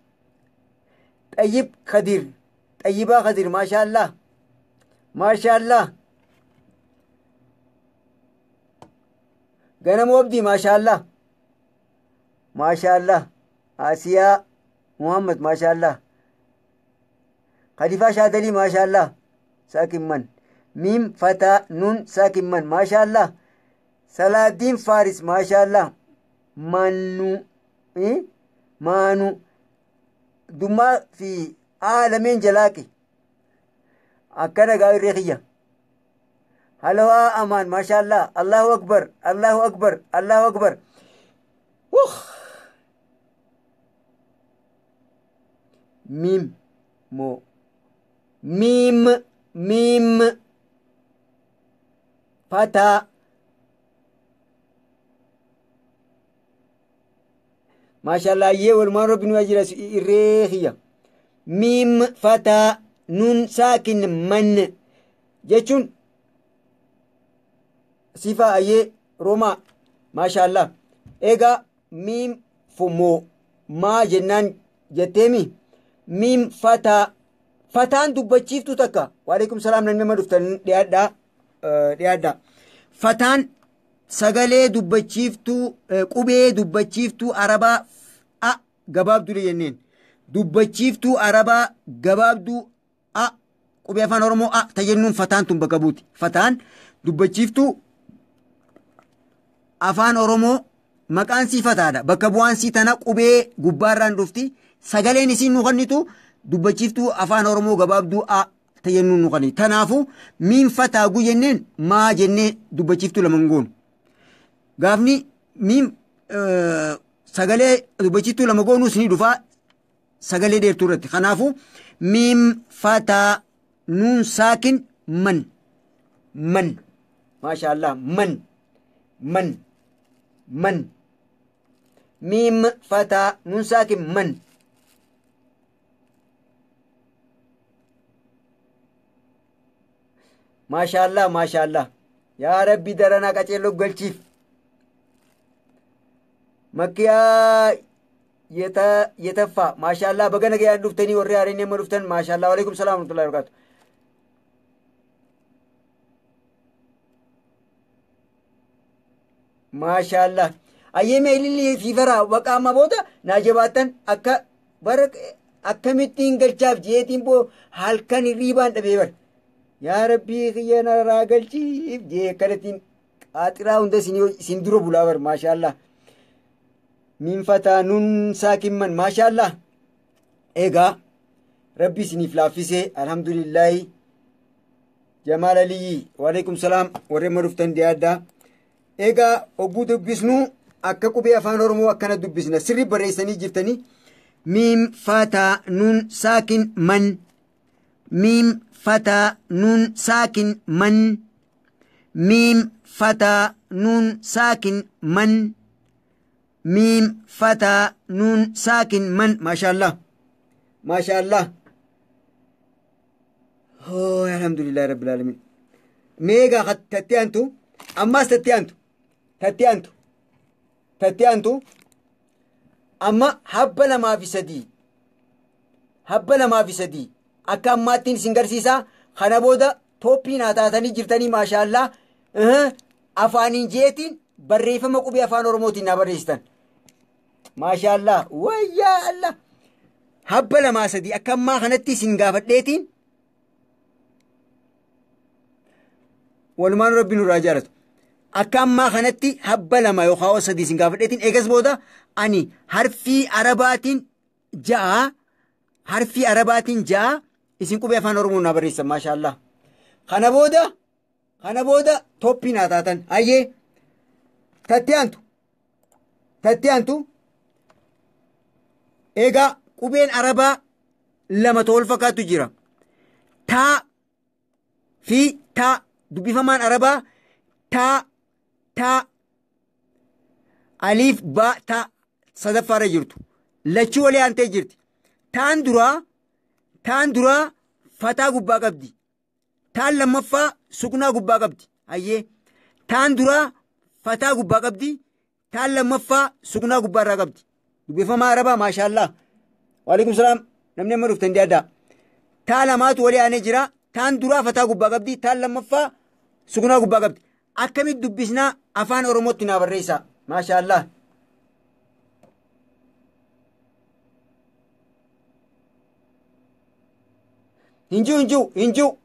Xayyib Khadir. Xayyibaa Khadir maashaallah. Maashaallah. Ganama Abdii maashaallah. Maashaallah. Asiyaa Muhammad maashaallah. Khadifaa Shaadalii maashaallah. Saakin man. Miim fataa nun saakin man maashaallah. Salaadiin Faaris maashaallah. Mannu maanu dummaa fi aalameen jalaaqi. Akkana gaa irree kiyya. Halawaa amaan maashaallah. Allahu akbar. Allahu akbar. Allahu akbar. Miim moo miim miim fataa maashaallah ayyee walumaan rabbi nu jira irree kiyya. Miim fataa nun saakin man jechuun sifa ayyee roomaa maashaallah. Egaa miim fumoo maa jennaan jetteemi miim fataa fataan dubbachiiftuu takka. Waalaikum salaam namni amma dhuftan dhiyaadhaa dhiyaadhaa. Fataan sagalee dubbachiiftuu qubee dubbachiiftuu arabaa a gabaabduu jenneen. Dubbachiiftuu arabaa gabaabduu a qubee afaan oromoo a tajennuun fataan tun bakka buuti. Fataan dubbachiiftuu afaan oromoo maqaan sii fataadha. Bakka bu'aan sii tana qubee gubbaarraan dhufti. Sagaleen isiin nu kennitu dubbachiiftuu afaan oromoo gabaabduu a tajennuun nu kennitu. Tanaafu miin fataa gu jenneen maa jennee dubbachiiftuu lama hin goonu. Gaafni miin sagalee dubbachiiftuu lama goonuus ni dhufaa sagalee dheertuu irratti. Kanaafu miim fataa nuun saakin man man maashaallah man man man miim fataa nuun saakin man. Maashaallah maashaallah yaa rabbi daranaa qaceelloo galchiif. Makkiyaa yetaffaa maashaallah baga nagayaan dhuftanii warri haareen amma dhuftan maashaallah. Waalaikum salaam warahmatullahi wabarakatuh. Maashaallah. Ayyee ililli fiifaraa baqa amma booda naa jabaattan akka bara akkamittiin galchaaf jeetiin boo halkan hirriibaan dhabee bara. Yaa rabbii kiyya narraa galchiif jee akkanattiin qaaxiraa hunda isin dura bulaa bar maashaallah. Miin fataa nun saakin man maashaallah. Egaa rabbi isiniif laaffisee alhamdulillaahi. Jamaal Aliyyi waalaikum salaam warri amma dhuftan dhiyaadhaa. Egaa ogguu dubbisnu akka qubee afaan oromoo akkana dubbisna sirri barreessanii jirtanii. Miim fataa nun saakin man miim fataa nun saakin man miim fataa nun saakin man miim fataa nun saakin man maashaallah maashaallah. Alhamdulillahi rabbil alamin. Meegaa tatti aantu ammaas tatti aantu tatti aantu tatti aantu amma habba 2 fi 3 habba 2 fi 3 akka ammaattiin isin garsiisaa. Kana booda toophii naa taatanii jirtanii maashaallah. Afaaniin jeetiin barreeffama qubee afaan oromootiin naa barreessitan maashaallah. Wayyaa Allah habba 2 3 akka ammaa kanatti isin gaafadheetiin walumaan rabbi nurraa jaalatu. Akka ammaa kanatti habba lama yookaan sadii isin gaafadheetiin eegas booda ani harfii arabaatiin ja'a harfii arabaatiin ja'a isin qubee afaan oromoo naa barreessan maashaallah. Kana booda toppii naa taatan hayyee tatti aantu eegaa qubeen arabaa lama wal fakkaatu jira. Taa fi taa dubbifamaan arabaa taa taa aliif baa taa sadaffaarra jirtu lachuu walii aantee jirti. Taan duraa fataa gubbaa qabdi. Taan lammaffaa suknaa gubbaa qabdi. Hayyee taan duraa fataa gubbaa qabdi. Taan lammaffaa suknaa gubbaarraa qabdi. Dubbifamaa arabaa maashaallah. Waalaikum salaam. Namni amma dhuftan addaa. Taa lamaatu walii aanee jira. Taan duraa fataa gubbaa qabdi. Taan lammaffaa suknaa gubbaa qabdi. Akkamitti dubbisnaa afaan Oromootti naa barreessa. Maashaallah. Hinjiu.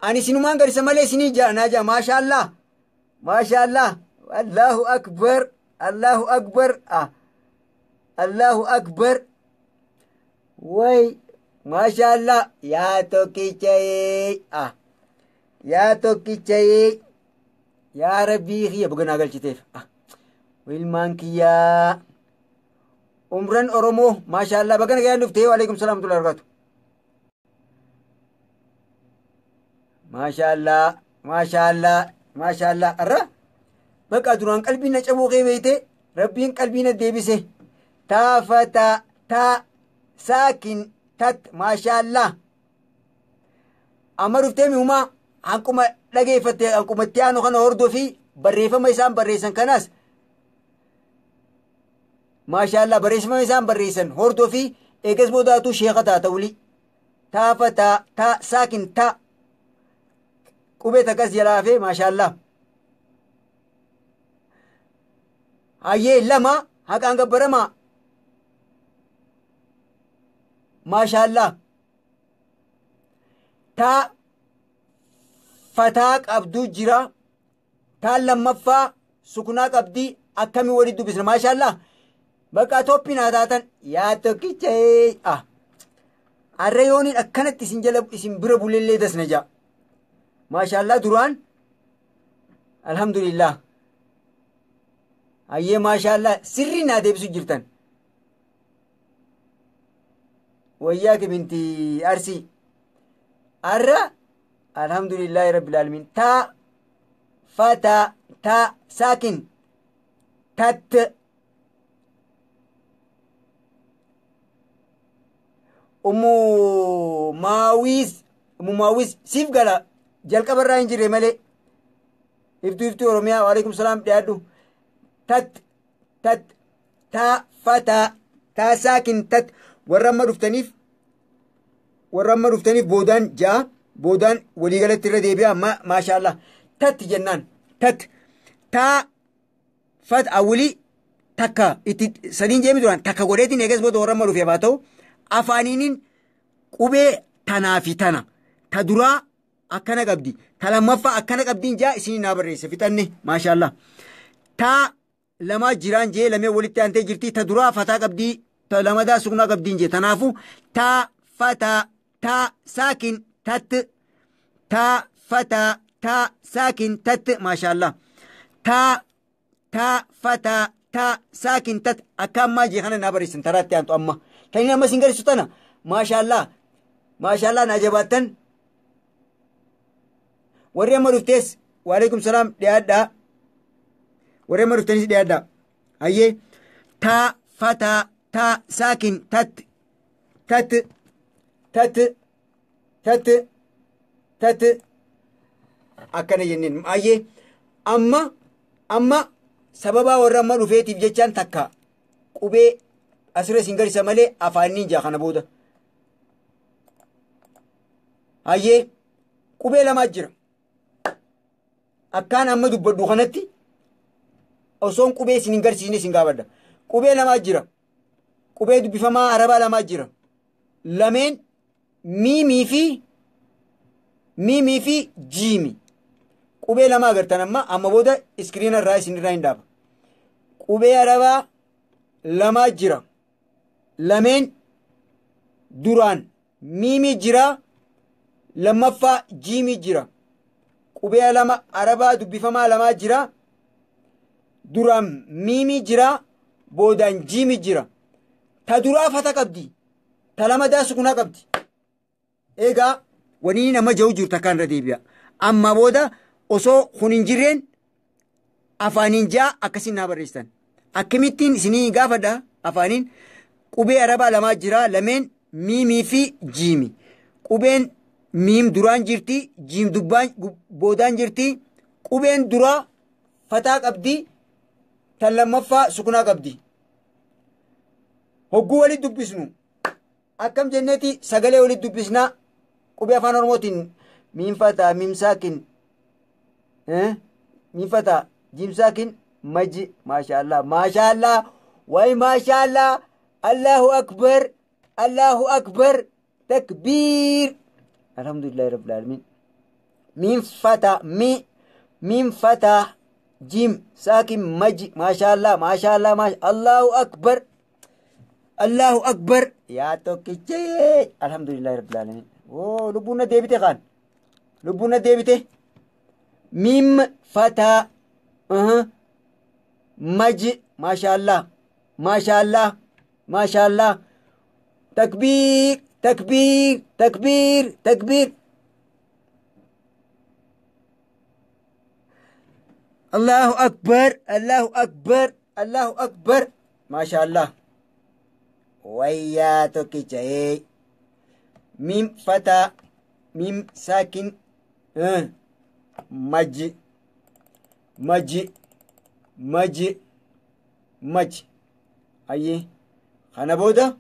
Ani sinumaan garisa malee isinii jaa naa jaa maashaallah. Maashaallah. Allahu akbar. Allahu akbar. Allahu akbar. Way maashaallah yaa tokkichayee yaa tokkichayee yaa rabbii kiyya boganaa galchiteef ilmaan kiyyaa umran Oromoo maashaallah bagana gayaan dhuftee waalaikum salaam wa rahmatullahi wabarakatuh. Maashaallah maashaallah maashaallah arra bakka duraan qalbiin na cabuu kee beeyte rabbiin qalbii na deebise taafata taa saakin tat maashaallah amma dhuftee mi'umaa hanquma dhageeffatte hanqumatti aanu kana hordofii barreeffama isaan barreessan kanaas maashaallah barreeffama isaan barreessan hordofii eegas boodaatu sheeka taata wuli taafa taa saakin taa qubee takkas jalaa maashaallah hayyee lama haqaan gabbaramaa maashaallah taa fataa qabduu jira taan lammaffaa sukunaa qabdii akkamii walitti dubbisna maashaallah bakka toppii naa taatan yaa tokkicha har'a yooniin akkanatti isin jala isin bira bulellee dasna jaa maashaallah duraan alhamdulillah hayyee maashaallah sirrii naa deebisu jirtan wayyaake binti arsii har'a alhamdulillahi rabbil alamin taa fata taa saakin tat ummu maawiz siif gala jalqabarraa hin jirre malee iftuu oromiyaa waalaikum salaam dhiyaadhu tat tat taa fata taa saakin tat warra amma dhuftaniif boodaan ja'a boodaan waliigalatti irra deebi'a maashaallah tat jennaan tat taa fat awwalii takka itti sadiin jeemi duraan takka godheetiin eegas booda warra amma dhufeef haa ta'u afaaniiniin qubee tanaa fi tana ta duraa akkana qabdi ta lammaffaa akkana qabdiin jaa isinii naa barreesse fixanne maashaallah taa lamaa jiraan jee lamee walitti aantee jirti ta duraa fataa qabdii ta lamadaa suknaa qabdiin jee tanaafu taa fataa taa saakin tat taa fataa taa saakin tat maashaallah taa taa fataa taa saakin tat akka ammaa jee kana naa barreessan taraatti aantu amma tani amma isin garsiisu tana maashaallah maashaallah naa jabaattan warri amma dhuftees waalaikum salaam dhiyaadhaa warri amma dhuftanis dhiyaadhaa hayyee taa fataa taa saakin tat tat tat tat tat akkana jenneen hayyee amma sababaa warra amma dhufeetiif jechaan takka qubee asirra isin garsiisa malee afaaniin jaa kana booda hayyee qubee lamaa jira akkaan amma dubbadhu kanatti osoon qubee isin hin garsiisne isin gaafadha qubee lamaa jira qubee dubbifamaa arabaa lamaa jira lameen miimii fi jiimi Qubee lama agartan amma booda iskiriina irraa isinirraa hin dhaaba. Qubee arabaa lamaa jira. Lameen duraan miimii jira, lammaffaa jiimii jira. Qubee lama arabaa dubbifamaa lamaa jira. Duraan miimii jira, boodaan jiimii jira. Ta duraa fata qabdi. Ta lamadaa sukunaa qabdi. Egaa wani nama jiru jiru takkaan irra deebi'a. Amma booda osoo kun hin jirreen afaaniin ja'a akkasiin naa barreessitan. Akkamittiin isinii gaafadha afaaniin qubee arabaa lamaa jira lameen miimii fi jiimi. Qubeen miim duraan jirti, jiim dubbaan boodaan jirti. Qubeen duraa fataa qabdi, tan lammaffaa sukunaa qabdi. Hogguu walitti dubbisnu akkam jenneeti sagalee walitti dubbisnaa qubee afaan Oromootiin miim fataa, miim saakin, miim fataa, jiim saakin, maji. Maashaallah, maashaallah, way maashaallah, Allahu akbar, Allahu akbar, takbiir. Alhamdulillahi rabbil alamin. Miim fataa, miim fataa, jiim saakin, maji. Maashaallah, maashaallah, maasha Allahu akbar, Allahu akbar. Yaa tokkichee. Alhamdulillahi rabbil alamin. Oo lubbuun na deebite kaan. Lubbuun na deebite. Miim fataa, maji. Maashaallah, maashaallah, maashaallah. Takbiir, takbiir, takbiir, takbiir. Allahu akbar, Allahu akbar, Allahu akbar. Maashaallah. Wayyaa tokkicha. Miim fataa, miim saakin, maji, maji, maji, maji. Ayyee kana booda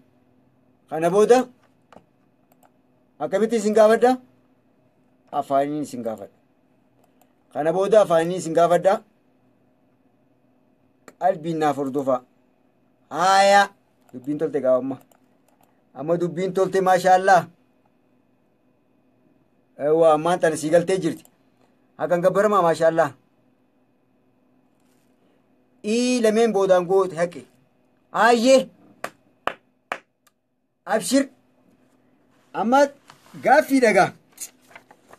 akkamitti isin gaafadha? Afaaniin isin gaafadha. Kana booda afaaniin isin gaafadha. Qalbiin naaf hordofaa. Haaya dubbiin tolte gaafamma. Amma dubbiin tolte maashaallah. Eewwa ammaan tana sii galtee jirti. Hakan gabbaramaa maashaallah. Ii lameen boodaan goote haqe. Ayyee. Abshir. Amma gaaffii dhagaa.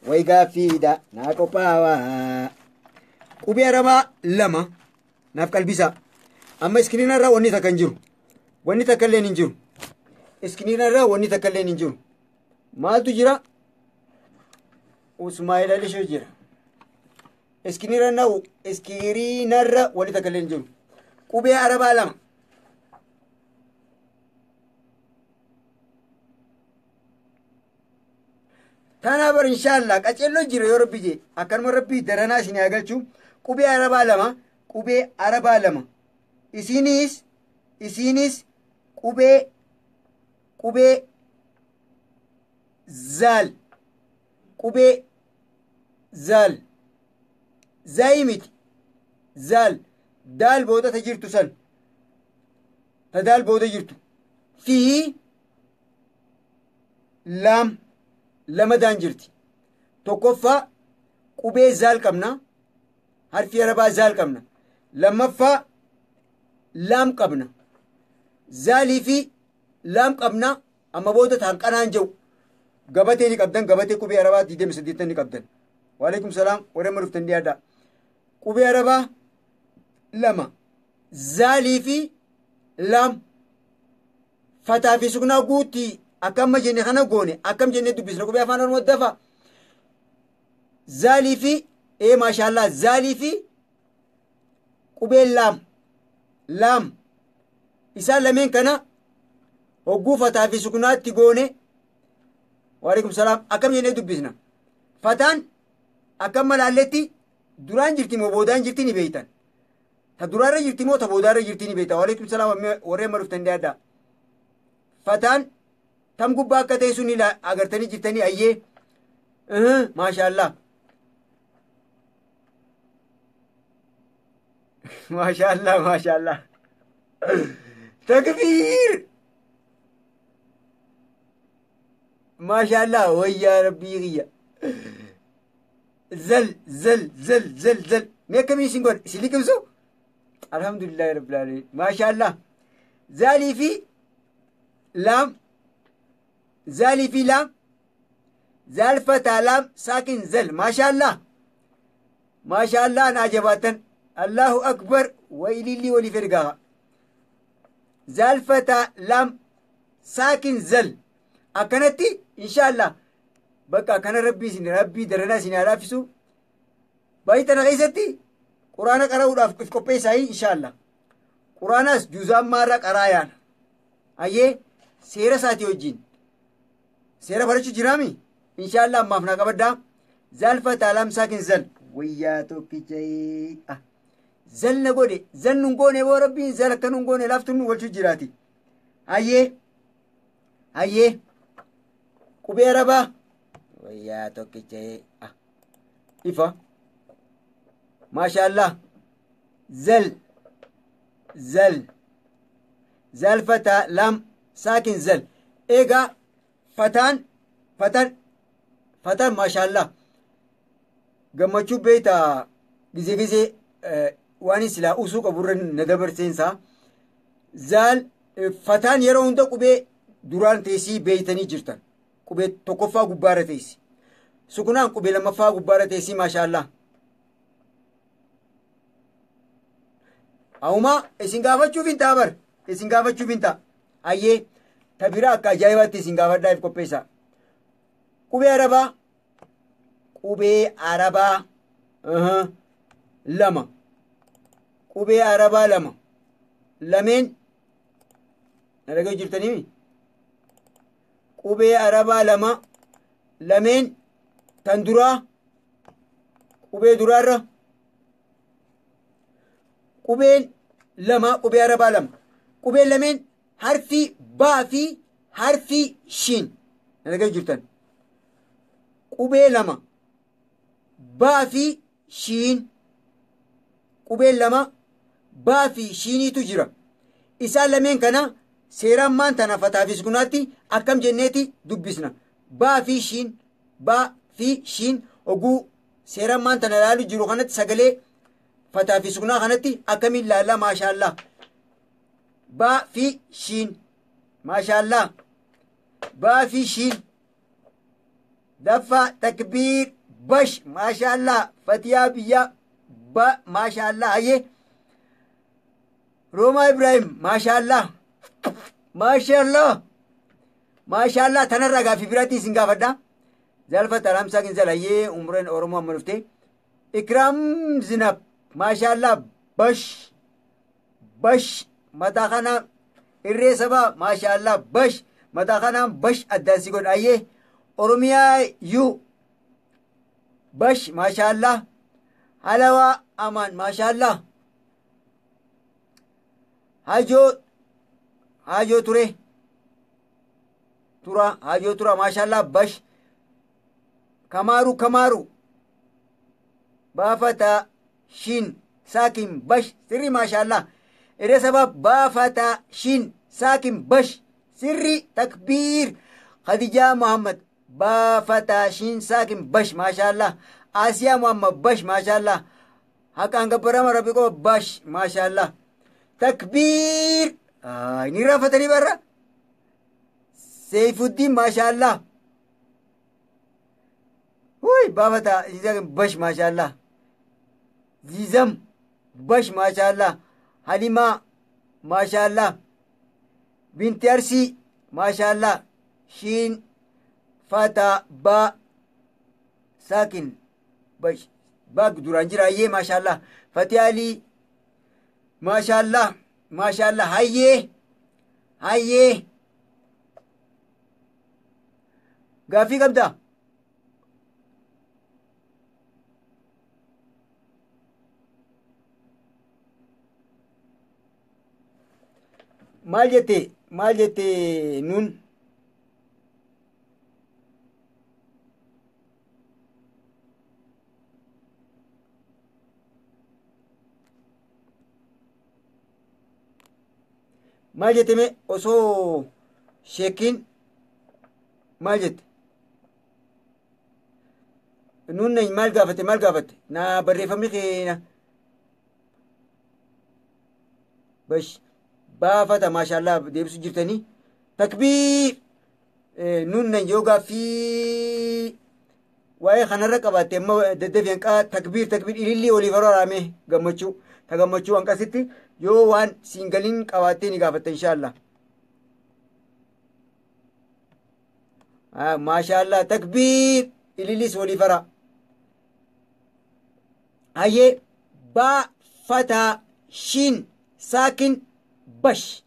Way gaaffiidha naa qophaawaa. Qubee arabaa lama naaf qalbisaa. Amma iskiriina irraa wanni takka hin jiru. Wanni takka illee hin jiru. Iskiriina irraa wanni takka illee hin jiru. Maaltu jira? Usmaa'il Alishoo jira. Iskiriina irra wanni takka illee hin jiru. Qubee arabaa lama. Tana bar inshallah qaceelloo jira yoo rabbi jee akkanuma rabbii daranaa isin haa galchu. Qubee arabaa lama, qubee arabaa lama. Isinis qubee zaal, qubee zaal, zaayi miti, zaal, daal booda ta jirtu san, ta daal booda jirtu fi laam lamadaan jirti. Tokkoffaa qubee zaal qabna, harfi arabaa zaal qabna. Lammaffaa laam qabna. Zaalii fi laam qabna. Amma booda hanqanaan jiru. Gabatee ni qabdan, gabatee qubee arabaa 28 ni qabdan. Waalaikum salaam warra amma dhuftan dhiyaadhaa. Qubee arabaa lama, zaalii fi laam, fataa fi suknaa guutii. Akkam jenne kana goone akkam jenne dubbisna qubee afaan Oromoo dafa. Zaalii fi maashaallah zaalii fi qubeen laam, laam isaan lameen kana hogguu fataa fi suknaatti goone. Waalaikum salaam akkam jennee dubbisna. Fataan akkam malaalletti duraan jirti moo boodaan jirti ni beeytan. Ta duraarra jirti moo ta boodaarra jirti ni beeytan. Waalaikum salaam warreen amma dhuftan dhiyaadhaa. Fataan tam gubbaa akka ta'e sun agartanii jirtanii ayyee. Maashaallah. Maashaallah, maashaallah. Takbiir. Maashaallah wayyaa rabbii kiyya. Zal zal zal zal zal. Mee akkamii isin godhe isin liqimsu? Alhamdulillahi rabbil alamin. Maashaallah. Zaalii fi laam, zaalii fi laam, zaal fataa laam saakin zal. Maashaallah. Maashaallah naa jabaatan. Allahu akbar. Waylilli waliif ergaa. Zaal fataa laam saakin zal. Akkanatti inshaallah. Bakka akkana rabbii isin rabbii daranaa isin haa laaffisu. Baay'ee tana keessatti quraana qara'uudhaaf if qopheessaa inshaallah. Quraanaas juuzaan maarraa qaraa yaana. Ayyee seera isaatii wajjin. Seera barachuu jiraami? Inshaallah ammaaf naa qabaddaa. Zaal fataa laam saakin zal. Wayyaa tokkicha. Zal na godhe. Zal nun goone boo rabbiin zal akka nun goone laaftu nu walchuu jiraati. Ayyee. Ayyee. Qubee arabaa. Wayyaa tokkicha. Ifa. Maashaallah. Zal. Zal. Zal fataa laam saakin zal. Egaa fataan fataan fataan maashaallah. Gammachuu beektaa gizee gizee waan silaa usuu qaburra na dabarseensaa. Zaal fataan yeroo hunda qubee duraan teessii beeytanii jirtan. Qubee tokkoffaa gubbaarra teessi. Sukunaan qubee lammaffaa gubbaarra teessii maashaallah. Awumaa isin gaafachuuf hin ta'a bar. Isin gaafachuuf hin ta'a. Ayyee tabiraa akka ajaa'ibaatti isin gaafadhaaf qopheessa. Qubee arabaa. Qubee arabaa lama. Qubee arabaa lama. Lameen na dhaga'u jirtanii? Qubee arabaa lama. Lameen tan duraa qubee duraarra qubeen lama qubee arabaa lama. Qubeen lameen harfii baa fi harfii shiin. Na dhaga'u jirtan. Qubee lama baa fi shiin. Qubeen lama baa fi shiiniitu jira. Isaan lameen kana seeraan maan tana fataa fi sukunaatti akkam jenneeti dubbisna. Baa fi shiin, baa fi shiin oguu seeraan maan tana ilaalu jiru kanatti sagalee fataa fi sukunaa kanatti akkamiin laalla maashaallah. Baa fi shiin maashaallah. Baa fi shiin. Daffaa takbiir bash maashaallah. Fatiyaa biyyaa ba maashaallah. Hayyee. Roomaa Ibrahim maashaallah. Maashaallah. Maashaallah tanarraa gaaffii biraatti isin gaafadha. Zalfata Ramsaa Ginzal hayyee umreen Oromoo amma dhufte. Ikraam Zinab maashaallah bash bash mataa kana irree sabaa maashaallah bash mataa kanaan bash addaan si godha hayyee. Oromiyaa yuu bash maashaallah. Halawaa amaan maashaallah. Hajoo hajoo ture tura hajoo tura maashaallah bash. Kamaaru kamaaru baafata shin saakin bash sirri maashaallah. Irree sabaa baafata shin saakin bash sirri takbiir. Khadijaa Muhammad baafata shin saakin bash maashaallah. Asiyaa Muhammad bash maashaallah. Haqaan gabbarama rabbi qofa bash maashaallah. Takbiir. Ni raafatanii barra. Seyfuddiin maashaallah. Huy baafata bash maashaallah. Zizam bash maashaallah. Halimaa maashaallah. Binti Arsii maashaallah. Shiin fata ba saakin bash baag duraan jira hayyee maashaallah. Fatih Alii maashaallah maashaallah hayyee hayyee. Gaaffii qabdaa? Maal jette maal jette nun? Maal jette mee osoo sheekiin maal jette? Nuun maal gaafate, maal gaafate? Na barreeffamni keenya. Bash baafata, maashaallah, deebisuu jirtanii. Takbiir. Nuun yoo gaaffii waa'ee kanarra qabaatte amma daddafii hanqaa. Takbiir, takbiir, ilillii waliif araarame, gammachuu ta gammachuu hanqasitti yoo waan siingaliin qabaattee ni gaafatta, inshaallah. Maashaallah, takbiir, ilillis waliif ara. Hayyee, baa fataa shiin saakin bash,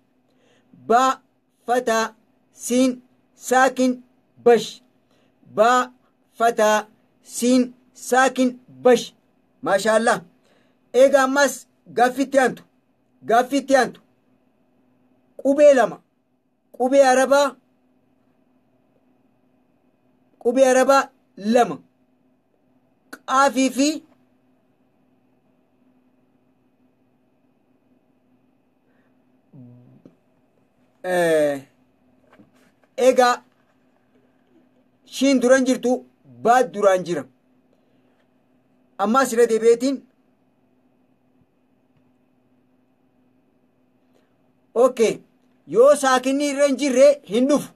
baa fataa siin saakin bash, baa fataa siin saakin bash, maashaallah. Eega ammas gaaffitti aantu, gaaffitti aantu qubee lama, qubee arabaa, qubee arabaa lama, qaafii fi egaa shiin duran jirtu, baat duraan jira. Ammaas irra deebi'eetiin, okay, yoo saakinni irra hin jirre hin dhufu,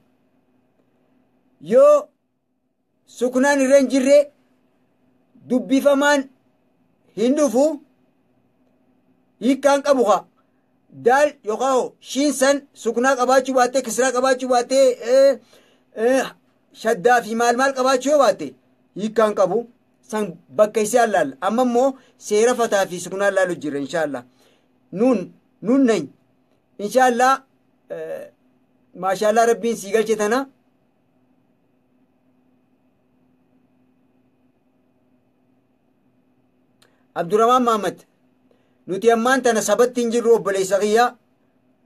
yoo suknaan irra hin jirre dubbifamaan hin dhufu, hiikkaan qabu haa daal yookaan shiin san suknaa qabaachuu baattee, kisraa qabaachuu baattee, shaddaa fi maal maal qabaachuu yoo baatte hiikkaan qabu san bakka isaa laalla. Amma immoo seera fataa fi suknaa laalu jirra, inshaallah. Nuun nuun nañ, inshaallah, maashaallah, rabbiin sii galche tana. Abdurrahman Mahamad, nuti ammaan tana sabatti hin jirru, obboleessa kiyya,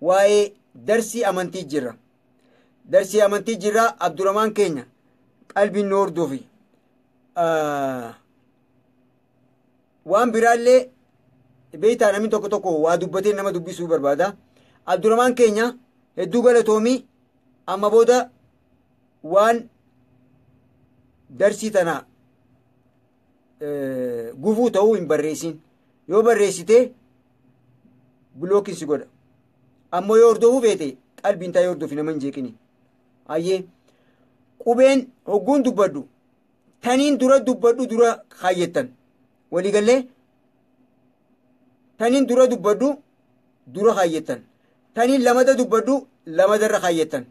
waa'ee darsii amantii jirra, darsii amantii jirra. Abdurrahman keenya, qalbiin nu hordofi. Waan biraallee beektaa, namni tokko tokko waa dubbatee nama dubbisuu barbaada. Abdurrahman keenya, hedduu galatoomii. Amma booda waan darsii tana gufuu ta'uu hin barreessin. Yoo barreessite blockiin si godha. Ammoo yoo hordofuu feete qalbiin taa'ee hordofi, nama hin jeeqini. Ayyee, qubeen hogguun dubbadhu taniin dura dubbadhu dura kaayyattan waliigallee, taniin dura dubbadhu dura kaayyattan, taniin lamada dubbadhu lamadarra kaayyattan.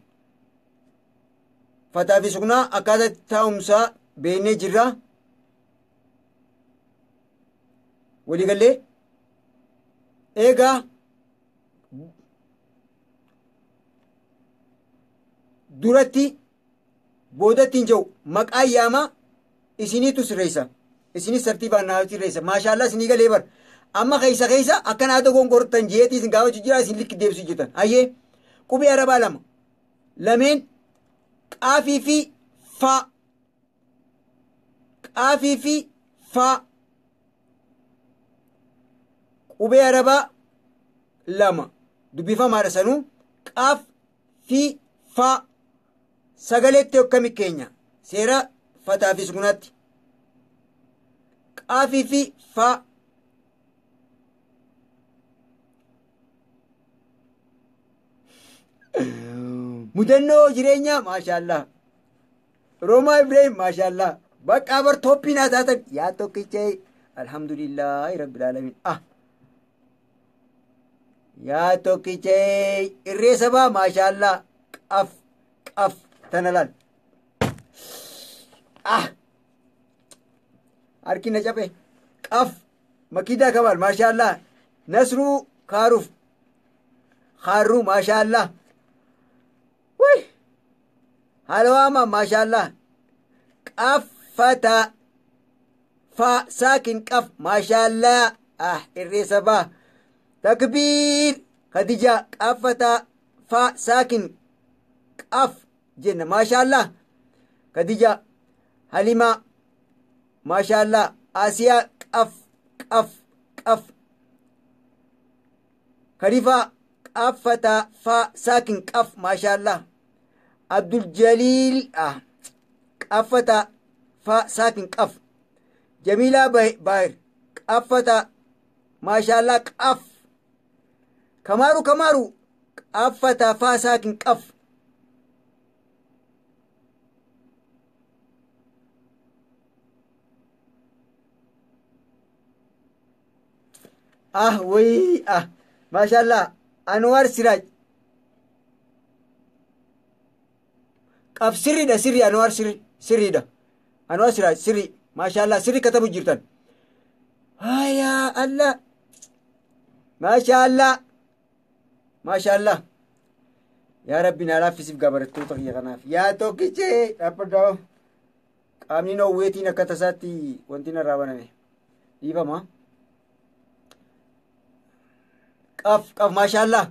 Fataa fi suknaa akkaataa taa'umsaa beeknee jirra. Waliigallee, eegaa duratti boodatti hin jiru, maqaa yaamaa isiniitu sirreessa, isinis tartiibaan naa sirreessa. Maashaallaa, isinii galee bar. Amma keessa keessa akkana haa dogongortan jeetii isin gaafachuu jira, isin likki deebisuu jirtan. Hayyee, qubee arabaa lama lameen, qaafii fi faa, qaafii fi faa, qubee arabaa lama dubbifamaadha sanuu, qaaf fi faa, sagaleetti akkami keenya seera fataa fi sukunaatti? Qaafii fi faa. Mudannoo jireenyaa, maashaallah. Roomaa Ibrahim, maashaallah. Baqqaa bar toppii naa taatan yaa tokkichee, alhamdulillaahi rabbil alamin. Ah, yaa tokkichee, irree sabaa, maashaallah. Qaf, qaf tana laal. Ah, harki na cabe. Qaf. Makiidaa Kamal, maashaallah. Nasruu Kaaruuf Kaarruu, maashaallah. Wuy, halawaama, maashaallah. Qaffata fa saakin qaf, maashaallah. Ah, irree sabaa, takbiir. Khadija, qaffata fa saakin qaf jenna, maashaallah. Khadija Halima, maashaallah. Asiyaa, qaf, qaf, qaf. Khalifa, qaffata fa saakin qaf, maashaallah. Abdul Jaliil, ah, qaffata fa saakin qaf. Jamiilaa Baahir qaffata maashaallah qaf. Kamaaru Kamaaru qaffata faa saakin qaf. Ah wayii ah maashaallah Anwaar Siraaj qaf sirriidha sirri Anwaar sirri sirriidha Anwaar Siraaj sirri maashaallah sirri katabu jirtan hayaa Allah maashaallah maashaallah yaa rabbi naa laaffisiif gaa barattoota kiyya kanaaf yaa tokkichee dhaabbadhaa qaamni noowweetiin akka tasaatti wanti narraa baname dhiifama. Qaf qaf maashaallah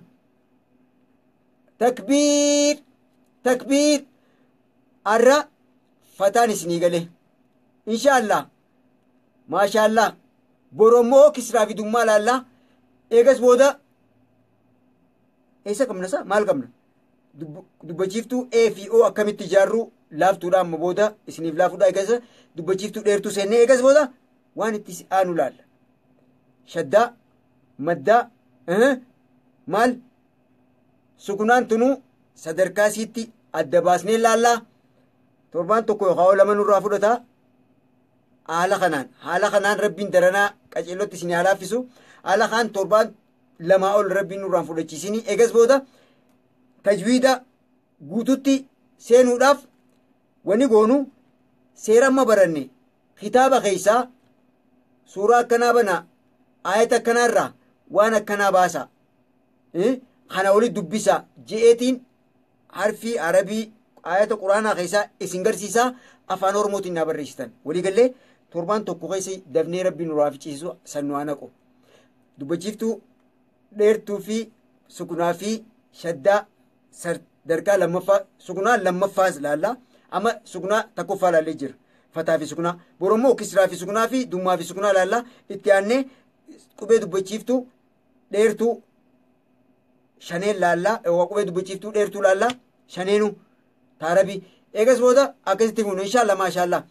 takbiir takbiir arra fataan isinii gale inshaallah maashaallah borommoo kisraa fi dummaa laallaa eegas booda eessa qabna sa maal qabna dubbachiiftuu A fi O akkamitti ijaarru laaftuudha amma booda isiniif laafuudha eegas dubbachiiftuu dheertuu seennee eegas booda waan itti aanu laalla shaddaa maddaa maal sukunaan tunuu sadarkaa isiitti adda baasnee laallaa torbaan tokko yookaan lama nurraa fudhata haala kanaan rabbiin daranaa qaceellotti isin haa laaffisu haala kanaan torbaan lamaa ol rabbiin nurraan fudhachiisini eegas booda tajwiida guututti seenuudhaaf wani goonu seera amma baranne kitaaba keessaa suuraa akkanaa banaa ayata akkanaa irraa waan akkanaa baasa kana oli dubbisa je'eetiin harfii arabii ayata quraanaa keessaa isin garsiisaa afaan oromootiin naa barreessitan waliigallee torbaan tokko keessa dafnee rabbiin nurraa ficiisu san nu haa naqu dubbachiiftuu dheertuu fi sukunaa fi shaddaa sadarkaa lammaffaa sukunaa lammaffaas laalla amma sukunaa tokkoffaa laallee jira fataa fi sukunaa borommoo kisraa fi sukunaa fi dummaa fi sukunaa laalla itti aannee qubee dubbachiiftuu dheertuu shaneen laallaa qubee dubbachiiftuu dheertuu laallaa shaneenu taarabii eegas booda akkasitti fuunu inshaallah maashaallah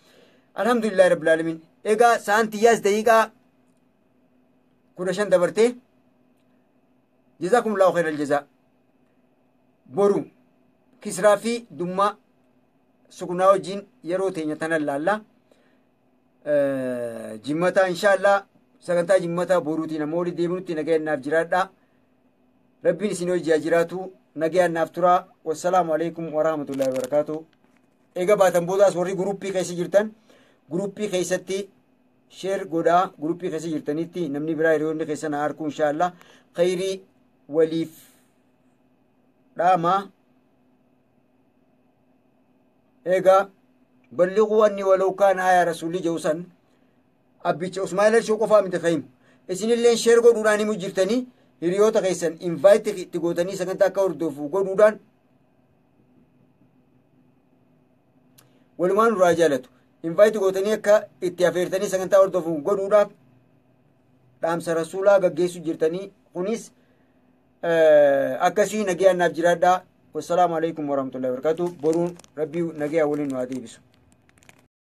alhamdulillahi rabbil alamin egaa sa'aan tiyyaas daqiiqaa 15 dabartee jazakumullahu khairal jazaa boru kisraa fi dummaa sukunaa wajjin yeroo teenya tanan laallaa jimmataa inshaallah sagantaa jimmataa boruutiin ammoo olii deebinutti nagayaan naaf jiraadhaa rabbiin isin hojii jiraatu nagayaan naaf turaa wassalaamu alaikum warahmatullahi wabarakaatu eega baatan boodaas warri guruppii keessa jirtan guruppii keessatti share godhaa guruppii keessa jirtanitti namni biraa hiriyoonni keessan haa arkuu inshaallah khayrii waliif dhaamaa eegaa balliquu anni walau kaan aayaa rasuulli jedhu san abbicha Usmaa'il Arshoo qofaa miti kahimu isinilleen share godhuudhaan himu jirtanii hiriyoota keessan invite itti gootanii sagantaa akka hordofu godhuudhaan walumaan nurraa jaalatu invite gootanii akka itti afeertanii sagantaa hordofu godhuudhaaf dhaamsa rasuulaa gaggeessu jirtanii kunis akkasii nagayaan naaf jiraadhaa wassalaamu alaikum warahmatullahi wabarakatuh boruun rabbii nagayaa waliin nu haa deebisu.